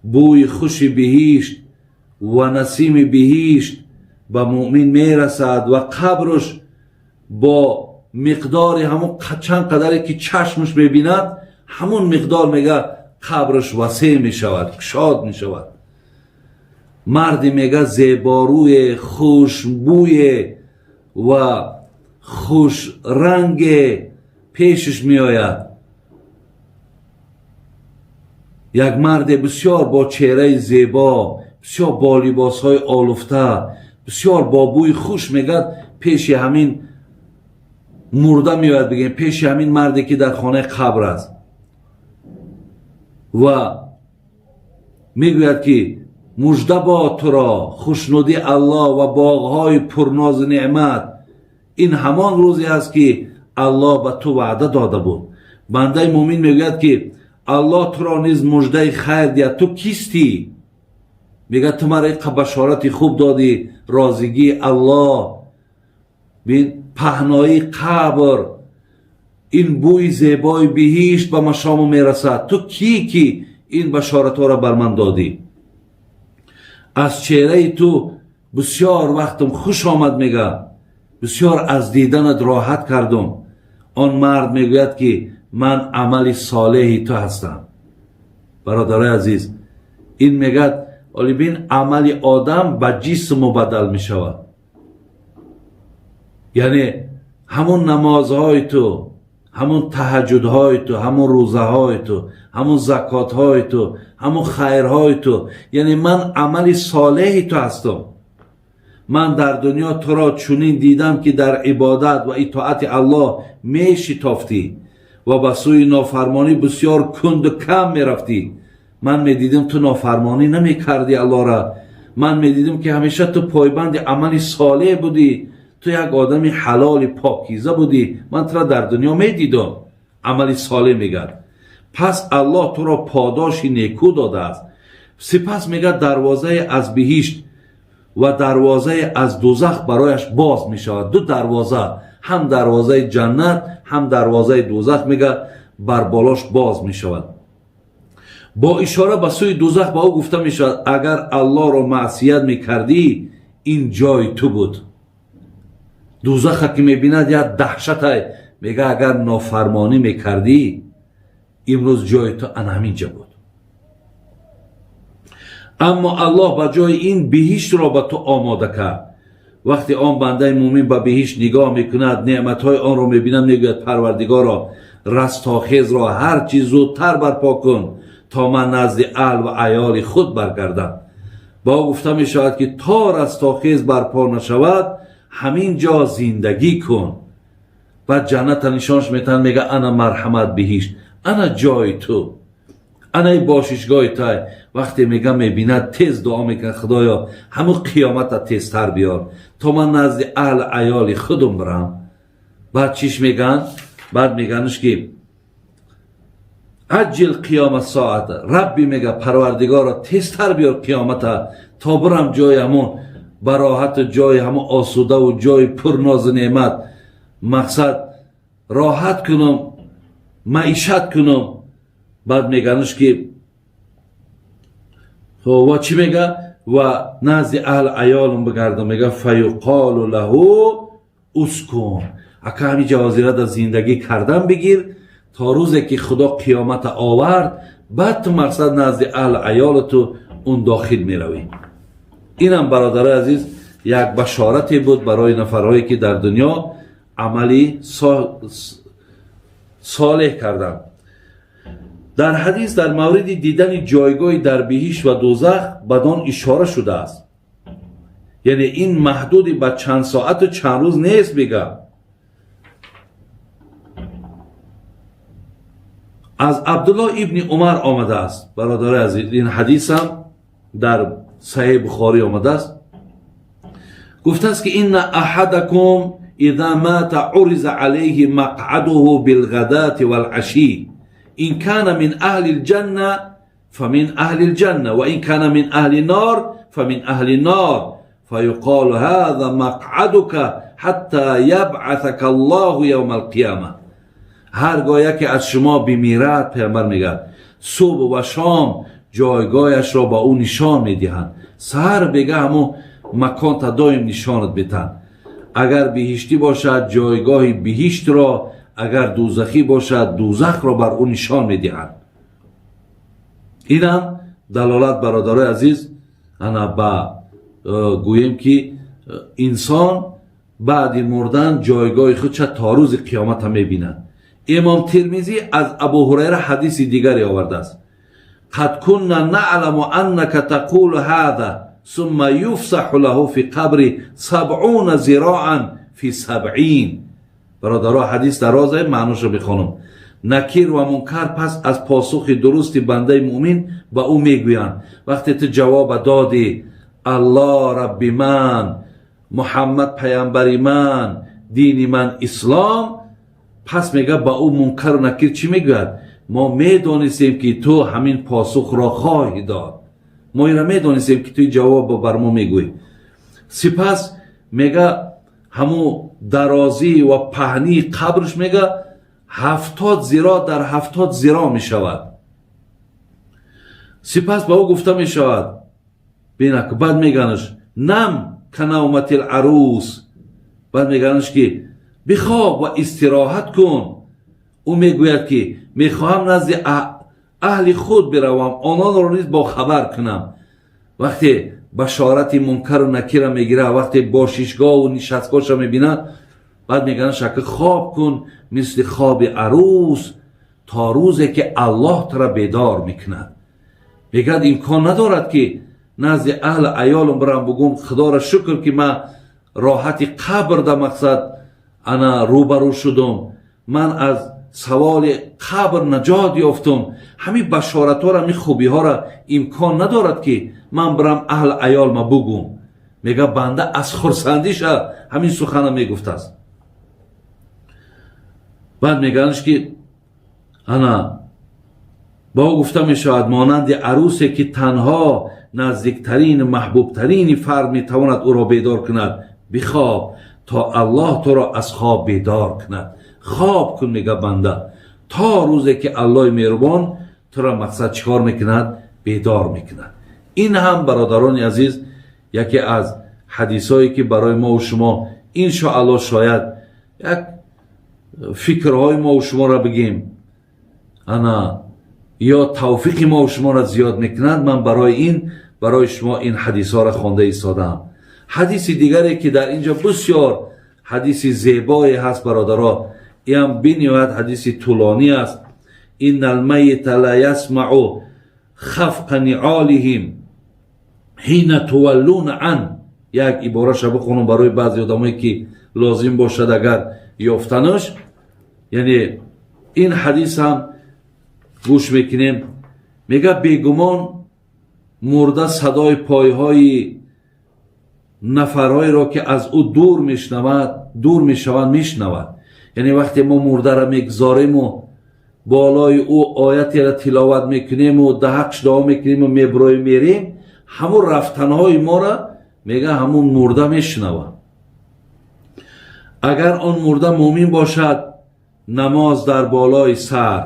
بوی خوش بهشت و نسیم بهشت به مؤمن میرسد و قبرش با مقدار همون چند قدری که چشمش میبیند، همون مقدار، میگه، قبرش وسیع میشود، کشاد میشود. مردی، میگه، زیباروی، خوشبوی و خوش رنگ پیشش میآید. یک مرد بسیار با چهره زیبا، بسیار با لباس های آلفته، بسیار با بوی خوش، میگه، پیش همین مرده میآید، بگیم پیش همین مردی که در خانه قبر است و میگوید که مژده باد تو را خوشنودی الله و باغهای پرناز نعمت. این همان روزی است که الله به تو وعده داده بود. بنده مؤمن میگوید که الله تو را نیز مژده خیر دهد، تو کیستی؟ میگه تو مرا اینقدر بشارت خوب دادی، راضیگی الله، بین پهنایی قبر، این بوی زیبای بهشت به مشام میرسد، تو کی که این بشارت ها را بر من دادی؟ از چهره تو بسیار وقتم خوش آمد، میگه بسیار از دیدنت راحت کردم. آن مرد میگوید که من عمل صالحی تو هستم. برادرای عزیز، این میگد ولی بین، عمل آدم به جسم مبدل میشود. یعنی همون نمازهای تو، همون تهجدهای تو، همون روزه های تو، همون زکات های تو، همون خیرهای تو، یعنی من عمل صالحی تو هستم. من در دنیا تو را چنین دیدم که در عبادت و اطاعت الله میشتافتی و به سوی نافرمانی بسیار کند و کم میرفتی. Ман медидим, ту нофармонӣ намекардӣ Аллоҳра. Ман медидим, ки ҳамеша ту пойбанди амали солеҳ будӣ, ту як одами ҳалоли покиза будӣ. Ман тура дар дунё медидам амали солеҳ. Мегӯяд, пас Аллоҳ туро подоши некӯ додааст. Сипас, мегӯяд, дарвозае аз биҳишт ва дарвозае аз дузах барояш боз мешавад. Ду дарвоза, ҳам дарвозаи ҷаннат, ҳам дарвозаи дузах, мегӯяд, бар болош боз мешавад. Бо ишора ба сӯи дузах ба ӯ гуфта мешавад: агар Аллоҳро маъсият мекардӣ, ин ҷои ту буд. Дузаха ки мебинад, як даҳшатай. Мега, агар нофармонӣ мекардӣ, имрӯз ҷои ту ана ҳамин ҷа буд, аммо Аллоҳ ба ҷои ин биҳиштро ба ту омода кард. Вақте он бандаи мӯмин ба биҳишт нигоҳ мекунад, неъматҳои онро мебинад, мегӯяд: Парвардигоро, растохезро ҳар чӣ зудтар барпо кун, то ман назди аҳл ва аёли худ баргардам. Ба ӯ гуфта мешавад, ки то растохез барпо нашавад, ҳамин ҷо зиндагӣ кун. Баъд ҷанната нишонаш метаҳанд. Мега: ана, марҳамат, биҳишт, ана ҷои ту, анаи бошишгоҳи тай. Вақте, мега, мебинад, тез дуо мекунад: Худоё, ҳамун қиёмата тезтар биёр, то ман назди аҳл аёли худум бирам. Баъд чиш мегӯянд? Баъд меганаш, ки عجل قيام الساعة ربي. Мега, Парвардигоро, тезтар биёр қиёмата, то бирам ҷои ҳамун бароҳату ҷои ҳамун осудаву ҷои пурнозу неъмат, мақсад, роҳат кунам, маишат кунам. Баъд меганаш, ки ва чӣ мега? Ва назди аҳл аёлум бигардам. Мега: فيقال له اسكن. Ака, ҳами ҷавозирада зиндагӣ кардан бигир, то рӯзе ки Худо қиёмата овард. Баъд ту, мақсад, назди аҳл аёлату он дохил меравӣ. Инам, бародарои азиз, як башорате буд барои нафарҳое, ки дар дунё амали солеҳ карданд. Дар ҳадис дар мавриди дидани ҷойгоҳи дар биҳишт ва дӯзах бадон ишора шудааст, яъне ин маҳдуди ба чанд соату чанд рӯз нест. Мега, аз Абдуллоҳ ибни Умар омадааст. Бародарои азиз, ин ҳадисам дар Саҳеҳи Бухорӣ омадааст. Гуфтааст, ки إن أحدكم إذا مات عرض عليه مقعده بالغداة والعشي، إن كان من أهل الجنة فمن أهل الجنة، وإن كان من أهل النار فمن أهل النار، فيقال هذا مقعدك حتى يبعثك الله يوم القيامة. Ҳаргоҳ яке аз шумо бимирад, Паямбар мегӯяд, субҳ ва шом ҷойгоҳашро ба ӯ нишон медиҳанд. Саҳар бега ҳамун маконта доим нишонат метаҳанд. Агар биҳиштӣ бошад, ҷойгоҳи биҳиштро, агар дӯзахӣ бошад, дӯзахро бар ӯ нишон медиҳанд. Инам далолат, бародарои азиз, ана ба гӯем, ки инсон баъди мурдан ҷойгоҳи худша то рӯзи қиёмата мебинад. Имом Тирмизӣ аз Абу Ҳурайра ҳадиси дигаре овардааст: قد كنا نعلم أنك تقول هذا، ثم يفسح له في قبره 70 ذراعا في 70. Бародаро, ҳадис дарозе, маъношро бихонам. Накир ва Мункар пас аз посухи дурусти бандаи муъмин ба ӯ мегӯянд: вақте ту ҷавоба додӣ, Аллоҳ Рабби ман, Муҳаммад паямбари ман, дини ман ислом, пас, мега, ба ӯ Мункару Накир чӣ мегӯяд? Мо медонистем, ки ту ҳамин посухро хоҳӣ дод. Мо инро медонистем, ки ту ҷавобро бар мо мегӯӣ. Сипас, мега, ҳамун дарозӣ ва паҳнии қабрш, мега, 70 зиро дар 70 зиро мешавад. Сипас ба ӯ гуфта мешавад, бинак, баъд меганаш: نم كنومة العروس. Баъд меганаш, ки бихоб ва истироҳат кун. Ӯ мегӯяд, ки мехоҳам назди аҳли худ биравам, ононро низ бохабар кунам. Вақте башорати Мункару Накира мегирад, вақте бошишгоҳу нишастгоҳша мебинад, баъд мегӯянд: шака, хоб кун мисли хоби арӯс, то рӯзе ки Аллоҳ тура бедор мекунад. Мегӯяд, имкон надорад, ки назди аҳли аёлам бирам, бугум: Худоро шукр, ки ман роҳати қабр да, мақсад, ана рӯбарӯ шудум. Ман аз саволи қабр наҷот ёфтум. Ҳамин башоратҳоро, ҳамин хубиҳоро имкон надорад, ки ман бирам аҳл аёлма бугум. Мега, банда аз хурсандиша ҳамин сухана мегуфтааст. Баъд меганаш, ки ана ба ӯ гуфта мешавад: монанди арусе, ки танҳо наздиктарин, маҳбубтарини фард метавонад ӯро бедор кунад, бихоб, то Аллоҳ туро аз хоб бедор кунад. Хоб кун, мега банда, то рӯзе ки Аллоҳи меҳрубон туро, мақсад, чӣ кор мекунад? Бедор мекунад. Ин ҳам, бародарони азиз, яке аз ҳадисҳое, ки барои мову шумо, иншоаллоҳ, шояд як фикрҳои мову шуморо бигем, ана ё тавфиқи мову шуморо зиёд мекунад. Ман барои ин барои шумо ин ҳадисҳоро хонда истодаам. Ҳадиси дигаре, ки дар инҷо бисёр ҳадиси зебое ҳаст, бародаро, иам бениҳоят ҳадиси тӯлонӣ аст. إن الميت ليسمع خفق نعالهم حين تولون عنه. Як ибораша бихонам барои баъзе одамое, ки лозим бошад агар ёфтанаш. Яъне ин ҳадис ҳам гӯш мекунем. Мега, бегумон мурда садои пойҳои нафарҳоеро, ки аз ӯ дур мешнавад, дур мешаванд, мешнавад. Яъне вақте мо мурдаро мегузорему болои ӯ оятеро тиловат мекунему даҳақш дуо мекунему меброем, мерем, ҳамун рафтанҳои моро, мега, ҳамун мурда мешунавад. Агар он мурда мӯмин бошад, намоз дар болои сар,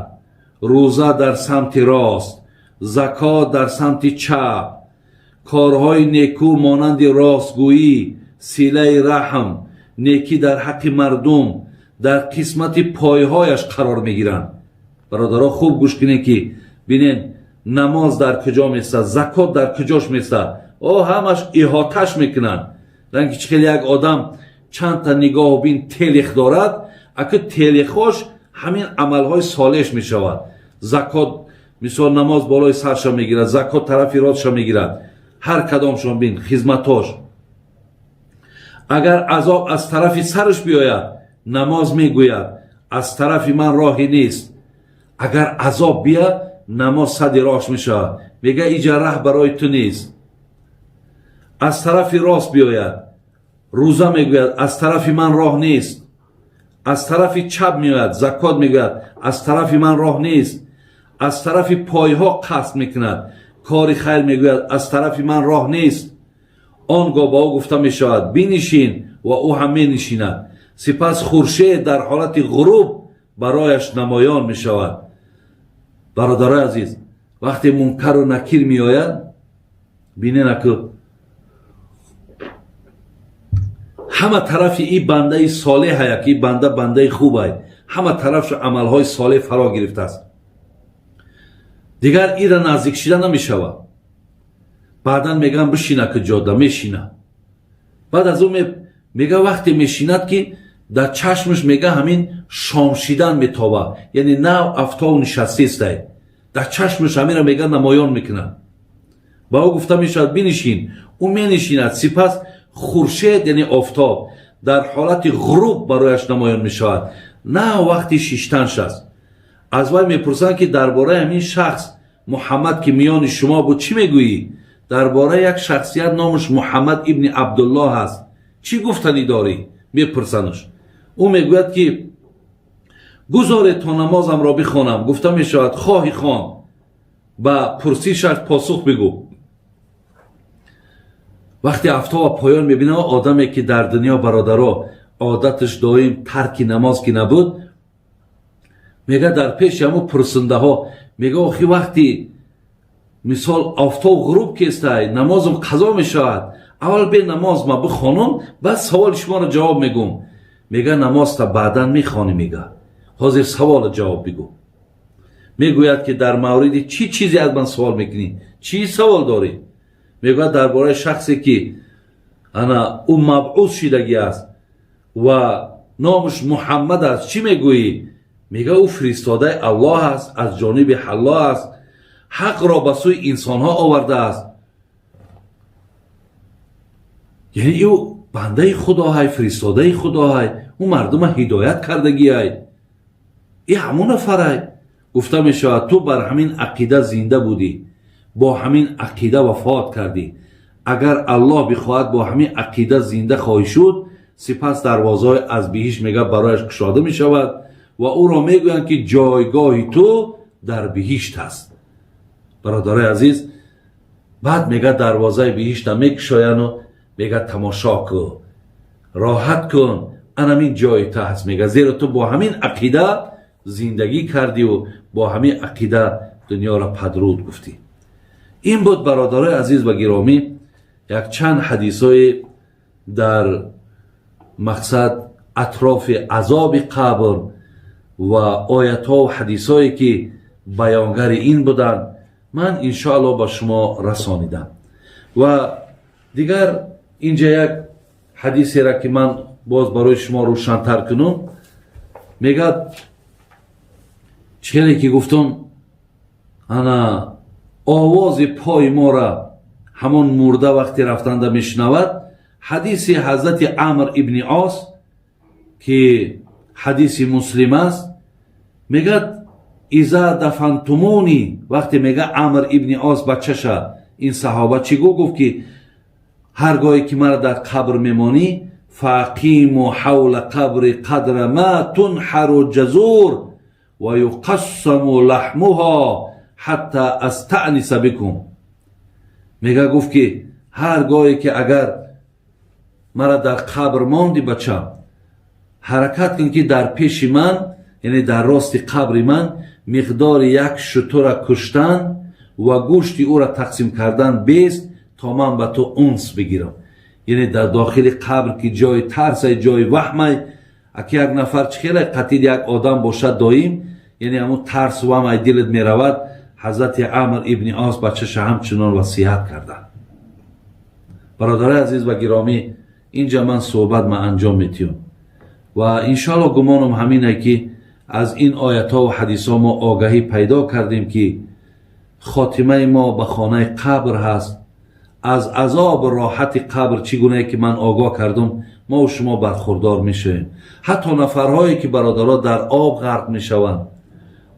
рӯза дар самти рост, закот дар самти чап, корҳои некӯ монанди ростгӯӣ, силаи раҳм, некӣ дар ҳаққи мардум дар қисмати пойҳояш қарор мегиранд. Бародаро, хуб гӯш кунед, ки бинед, намоз дар куҷо месад, закот дар куҷош месад, о ҳамаш иҳоташ мекунанд. Ранги чӣ хеле як одам чандта нигоҳу бин телех дорад, аку телехош ҳамин амалҳои солеҳш мешавад. Закот, мисол, намоз болои сарша мегирад, закот тарафи ростша мегирад, ҳар кадомшон, бин, хизматош. Агар азоб аз тарафи сараш биёяд, намоз мегӯяд: аз тарафи ман роҳе нест. Агар азоб бия, намоз сади роҳш мешавад, мега: иҷа раҳ барои ту нест. Аз тарафи рост биёяд, рӯза мегӯяд: аз тарафи ман роҳ нест. Аз тарафи чап меояд, закот мегӯяд: аз тарафи ман роҳ нест. Аз тарафи пойҳо қасд мекунад, кори хайр мегӯяд: аз тарафи ман роҳ нест. Он гоҳ ба ӯ гуфта мешавад: бинишин, ва ӯ ҳам менишинад. Сипас хуршед дар ҳолати ғуруб барояш намоён мешавад. Бародарои азиз, вақте Мункару Накир меояд, бинен, аку ҳама тарафи и бандаи солеҳая, ки и банда бандаи хубай, ҳама тарафшо амалҳои солеҳ фаро гирифтааст, дигар ира наздик шида намешавад. Баъдан мегӯям: бишина, ки ҷода мешина. Баъд аз ӯ мега, вақте мешинад, ки дар чашмаш, мега, ҳамин шомшидан метоба, яъне нав афтову нишастестай, дар чашмаш ҳаминро, мега, намоён мекунад. Ба ӯ гуфта мешавад: бинишин. Ӯ менишинад. Сипас хуршед, яъне офтоб, дар ҳолати ғуруб барояш намоён мешавад, на вақти шиштанш аст. Аз вай мепурсанд, ки дар бораи ҳамин шахс Муҳаммад, ки миёни шумо буд, чӣ мегӯӣ? Дар бораи як шахсият, номаш Муҳаммад ибни Абдуллоҳ аст, чӣ гуфтанӣ дорӣ? Мепурсанаш. Ӯ мегӯяд, ки гузоред, то намозамро бихонам. Гуфта мешавад: хоҳӣ хон, ба пурсишаш посух бигӯ. Вақте афтоба поён мебинам, одаме, ки дар дунё, бародаро, одаташ доим тарки намоз ки набуд, мега, дар пеши ҳамун пурсандаҳо мега: охи, вақти, мисол, офтоб ғуруб кестай, намозам қазо мешавад. Аввал бе намоз ма бихонам, баъд саволи шуморо ҷавоб мегӯм. Мега: намозта баъдан мехонӣ, мега, ҳозир савола ҷавоб бигӯ. Мегӯяд, ки дар мавриди чӣ чизе аз ман савол мекунӣ? Чӣ савол дорӣ? Мегӯяд: дар бораи шахсе, ки ана ӯ мабъус шидагӣ аст ва номаш Муҳаммад аст, чӣ мегӯӣ? Мега: ӯ фиристодаи Аллоҳ аст, аз ҷониби Аллоҳ аст, ҳақро ба сӯи инсонҳо овардааст. Яъне ӯ бандаи Худоҳай, фиристодаи Худоҳай, ӯ мардума ҳидоят кардагиай. И ҳамон нафарай. Гуфта мешавад: ту бар ҳамин ақида зинда будӣ, бо ҳамин ақида вафот кардӣ, агар Аллоҳ бихоҳад, бо ҳамин ақида зинда хоҳӣ шуд. Сипас дарвозаҳои аз биҳишт, мега, барояш кушода мешавад ва ӯро мегӯянд, ки ҷойгоҳи ту дар биҳишт аст. Бародарои азиз, баъд, мега, дарвозаи биҳишта мекушояну мега: тамошо кун, роҳат кун, анамин ҷои ту ҳаст, мега, зеро ту бо ҳамин ақида зиндагӣ кардиву бо ҳамин ақида дунёро падруд гуфтӣ. Ин буд, бародарои азиз ва гиромӣ, якчанд ҳадисҳое дар мақсад атрофи азоби қабр ва оятҳо ҳадисҳое, ки баёнгари ин буданд, ман иншоалло ба шумо расонидам. Ва дигар инҷа як ҳадисеро, ки ман боз барои шумо рӯшантар кунам, мегӯяд, чӣ ки гуфтам, ана овози пои мора ҳамон мурда вақте рафтанда мешунавад. Ҳадиси ҳазрати Амр ибни Ос, ки ҳадиси Муслим аст, мегӯяд: إذا دفنتموني. Вақте, мега, Амр ибни Ос бачаша, ин саҳоба чӣ гу гуфт, ки ҳар гоҳе ки мара дар қабр мемонӣ, فأقيموا حول قبري قدر ما تنحر الجزور ويقسم لحمها حتى أستأنس بكم. Мега, гуфт, ки ҳар гоҳе ки агар мара дар қабр монди, бача, ҳаракат кун, ки дар пеши ман, яъне дар рости қабри ман, миқдори як шутура куштан ва гӯшти ӯра тақсим кардан бест, то ман ба ту унс бигирам. Яъне дар дохили қабр, ки ҷои тарсай, ҷои ваҳмай, аки як нафар чӣ хеле қатил як одам бошад доим, яъне ҳамун тарс ваҳмай дилат меравад. Ҳазрати Амр ибни Ос бачаша ҳамчунон васиҳат карданд. Бародарои азиз ва гиромӣ, инҷа ман суҳбат ма анҷом метиҳам ва иншоалло гумонам ҳамине, ки аз ин оятҳо ва ҳадисҳо мо огаҳӣ пайдо кардем, ки хотимаи мо ба хонаи қабр ҳаст. Аз азобу роҳати қабр, чӣ гунае ки ман огоҳ кардам, мо шумо бархурдор мешавем. Ҳатто нафарҳое, ки, бародаро, дар об ғарқ мешаванд,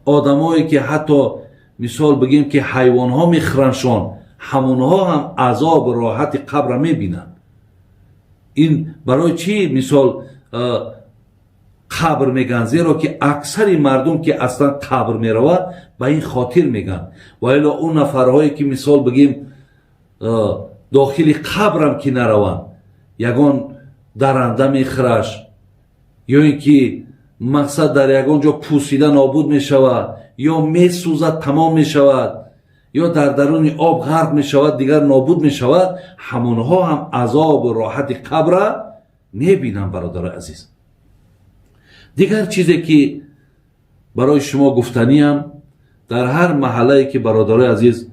одамое, ки ҳатто мисол бигем, ки ҳайвонҳо мехӯрандшон, ҳамонҳо ҳам азобу роҳати қабра мебинанд. Ин барои чӣ мисол қабр мегӯянд? Зеро ки аксари мардум, ки аслан қабр меравад, ба ин хотир мегӯянд. Ва ило он нафарҳое, ки мисол бигем, дохили қабрам ки нараванд, ягон даранда мехӯраш ё ин ки мақсад дар ягон ҷо пусида нобуд мешавад, ё месӯзад, тамом мешавад, ё дар даруни об ғарқ мешавад, дигар нобуд мешавад, ҳамонҳо ҳам азобу роҳати қабра мебинанд. Бародарои азиз, дигар чизе, ки барои шумо гуфтаниям, дар ҳар маҳаллае, ки, бародарои азиз,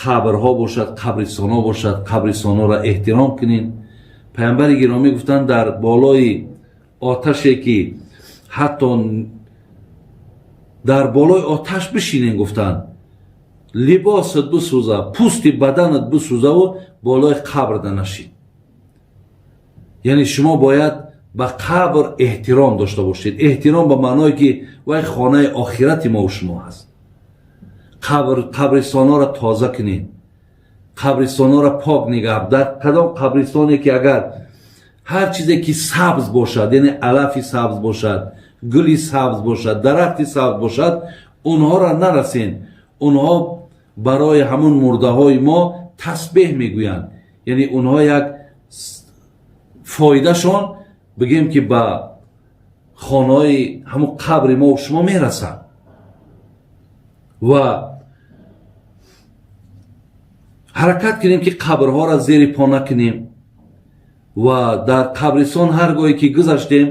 қабрҳо бошад, қабристонҳо бошад, қабристонҳоро эҳтиром кунед. Паямбари гиромӣ гуфтанд: дар болои оташе, ки ҳатто дар болои оташ бишинен, гуфтанд, либосат бисӯза, пӯсти баданат бисӯзаву болои қабрда нашид. Яъне шумо бояд ба қабр эҳтиром дошта бошед. Эҳтиром ба маъное, ки вай хонаи охирати мо шумо ҳаст. Қабр, қабристонҳоро тоза кунед, қабристонҳоро пок нигаҳ. Дар кадом қабристоне, ки агар ҳар чизе, ки сабз бошад, яъне алафи сабз бошад, гули сабз бошад, дарахти сабз бошад, онҳоро нарасен. Онҳо барои ҳамун мурдаҳои мо тасбеҳ мегӯянд. Яъне онҳо як фоидашон, бигем, ки ба хонаҳои ҳамун қабри мо шумо мерасанд. Ва ҳаракат кунем, ки қабрҳоро зери по накунем ва дар қабристон ҳар гоҳе ки гузаштем,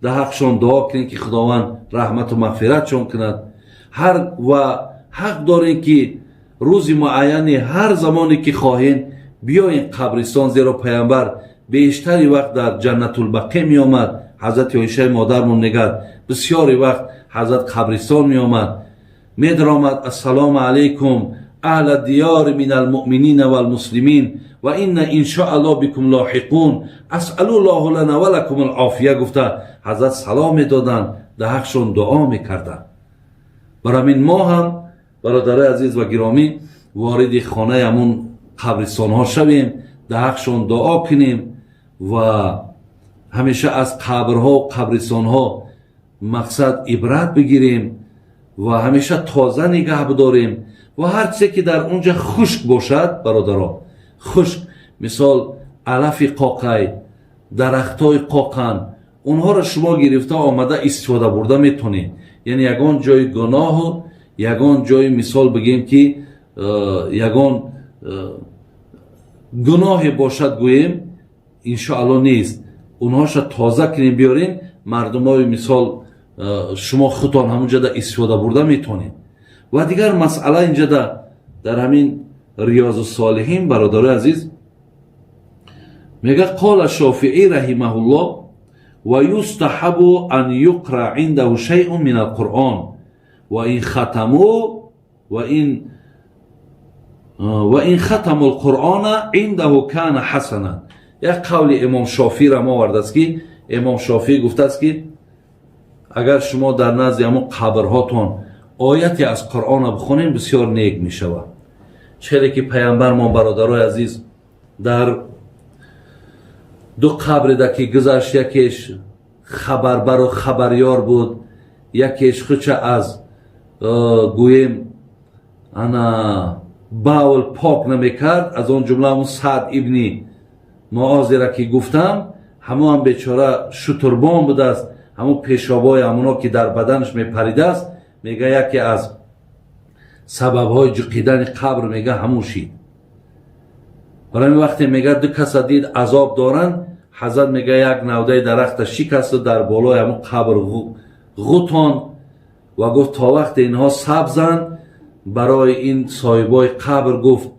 дар ҳақшон дуо кунем, ки Худованд раҳмату мағфиратшон кунад. Ҳар ва ҳақ дорем, ки рӯзи муайяне, ҳар замоне ки хоҳем, биёем қабристон, зеро паямбар бештари вақт дар Ҷаннатулбақӣ меомад. Ҳазрати Оишаи модармон мегӯяд: бисёри вақт ҳазрат қабристон меомад, медаромад: «Ассалому алайкум, أهل الديار من المؤمنين والمسلمين وإنا إن شاء الله بكم لاحقون أسأل الله لنا ولكم العافية. گفته حضرت سلام میدادند، در حقشون دعا میکردند. برای ما هم برادرای عزیز و گرامی وارد خانه همون قبرستان ها شویم، در حقشون دعا کنیم و همیشه از قبرها و قبرستان ها مقصد عبرت بگیریم و همیشه تازه نگه بداریم و هر چیزی که در اونجا خشک باشد، برادرها، خشک، مثال علف قاقای، درختای قاقن، اونها را شما گرفته آمده استفاده برده میتونید. یعنی یگان جای گناه و یگان جای، مثال بگیم که یگان گناه باشد گوییم، انشاءالله نیست. اونهاش تازه کنیم بیارین، مردم های مثال شما خودتان همونجا در استفاده برده میتونید. و دیگر مسئله اینجا در همین ریاض الصالحین، برادر عزیز، میگه قال الشافعي رحمه الله ويستحب أن يقرأ عنده شيء من القرآن وإن ختموا القرآن عنده كان حسنا. یک قول امام شافعی را ما آورده است که امام شافعی گفته است که اگر شما در نزد همون قبرهاتون آیتی از قرآن بخونین، بسیار نیک می شود. چرا که پیامبر ما، برادرای عزیز، در دو قبر ده که گذشت، یکیش خبربر و خبریار بود، یکیش خودش از گوییم انا بول پاک نمیکرد. از آن جمله همون سعد ابنی معاذی را که گفتم، همون هم بیچاره شتربان بوده است. همون پیشابای همونا که در بدنش میپریده است، میگه یکی از سببهای جقیدن قبر میگه همون شید. برای وقتی میگه دو کس دید عذاب دارن، حضرت میگه یک نوده درخت شکست و در بالای همون قبر غوتان و گفت تا وقت اینها سبزن، برای این صاحبای قبر گفت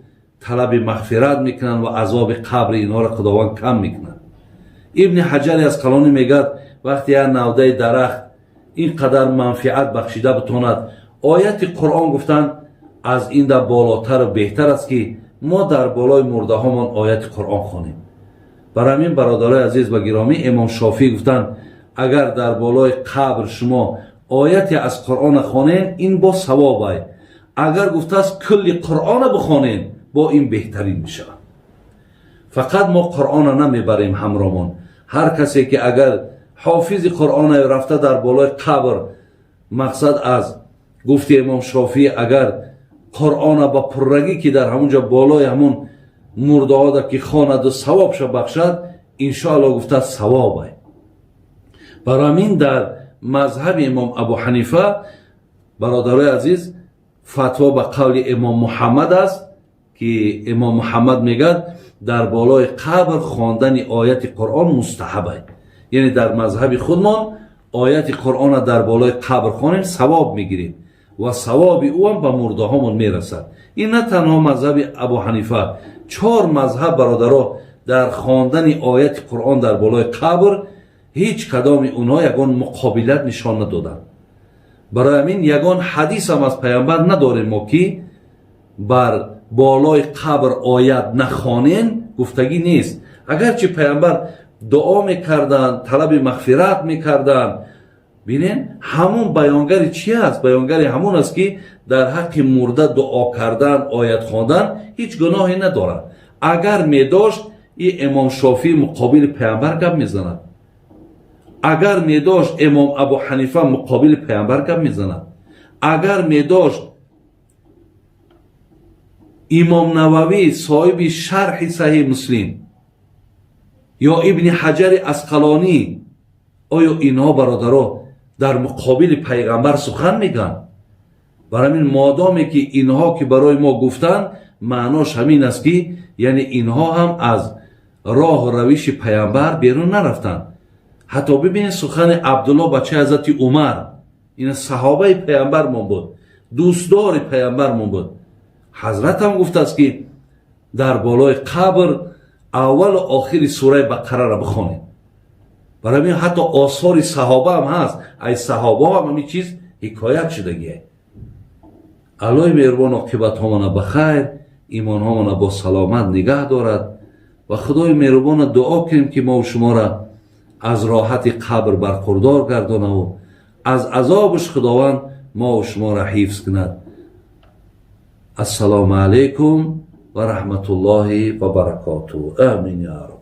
طلب مغفرت میکنن و عذاب قبر اینها را خداوند کم میکنن. ابن حجر عسقلانی میگه وقتی یک نوده درخت اینقدر منفعت بخشیده بتواند، آیت قرآن گفتن از این در بالاتر و بهتر است که ما در بالای مرده هامان آیت قرآن خوانیم. برای همین، برادرای عزیز و گرامی، امام شافعی گفتن اگر در بالای قبر شما آیتی از قرآن خوانین، این با ثواب. اگر گفته است کل قرآن بخوانین، با این بهترین میشه. فقط ما قرآن نمیبریم همرامان. هر کسی که اگر حافظ قرآن رفته در بالای قبر، مقصد از گفتی امام شافعی، اگر قرآن با پررگی که در همونجا بالای همون مرده ها که خواند و ثوابش بخشد، انشاءالله گفته ثوابه. برای همین در مذهب امام ابو حنیفه، برادرای عزیز، فتوا به قول امام محمد است که امام محمد میگه در بالای قبر خواندن آیت قرآن مستحبه. یعنی در مذهب خودمان آیت قرآن در بالای قبر خوانیم، ثواب میگیریم و ثواب او هم به مرده هامون میرسد. این نه تنها مذهب ابو حنیفه، چهار مذهب، برادرها، در خواندن آیت قرآن در بالای قبر هیچ کدام اونها یگان مقابلت نشان ندادن. برای همین یگان حدیث هم از پیامبر نداریم ما که بر بالای قبر آیت نخوانین گفتگی نیست. اگرچه پیامبر دعا میکردن، طلب مغفرت میکردن. بینین، همون بیانگر چی است؟ بیانگر همون است که در حق مرده دعا کردن، آیت خواندن هیچ گناهی ندارد. اگر میداشت، این امام شافعی مقابل پیامبر گپ میزند؟ اگر میداشت، امام ابو حنیفه مقابل پیامبر گپ میزند؟ اگر میداشت، امام نووی صاحب شرح صحیح مسلم یا ابن حجر عسقلانی، آیا اینها، برادرها، در مقابل پیغمبر سخن میگن؟ برای همین مادامی که اینها که برای ما گفتن، معناش همین است که یعنی اینها هم از راه و روش پیامبر بیرون نرفتن. حتی ببینید سخن عبدالله بچه حضرت عمر، این صحابه پیامبر من بود، دوستدار پیامبر من بود، حضرت هم گفته است که در بالای قبر اول و آخر سوره بقره را بخوانید. برای همین حتی آثار صحابه هم هست، ای صحابه هم همین چیز حکایت شدگیه. Аллоҳи меҳрубон оқибатҳомона ба хайр, имонҳомона бо саломат нигаҳ дорад ва Худои меҳрубона дуо кунем, ки мову шуморо аз роҳати қабр бархурдор гардонаву аз азобаш Худованд мову шуморо ҳифз кунад. Ассалому алайкум ва раҳматуллоҳи ва баракотуҳ. Амин, я Раб.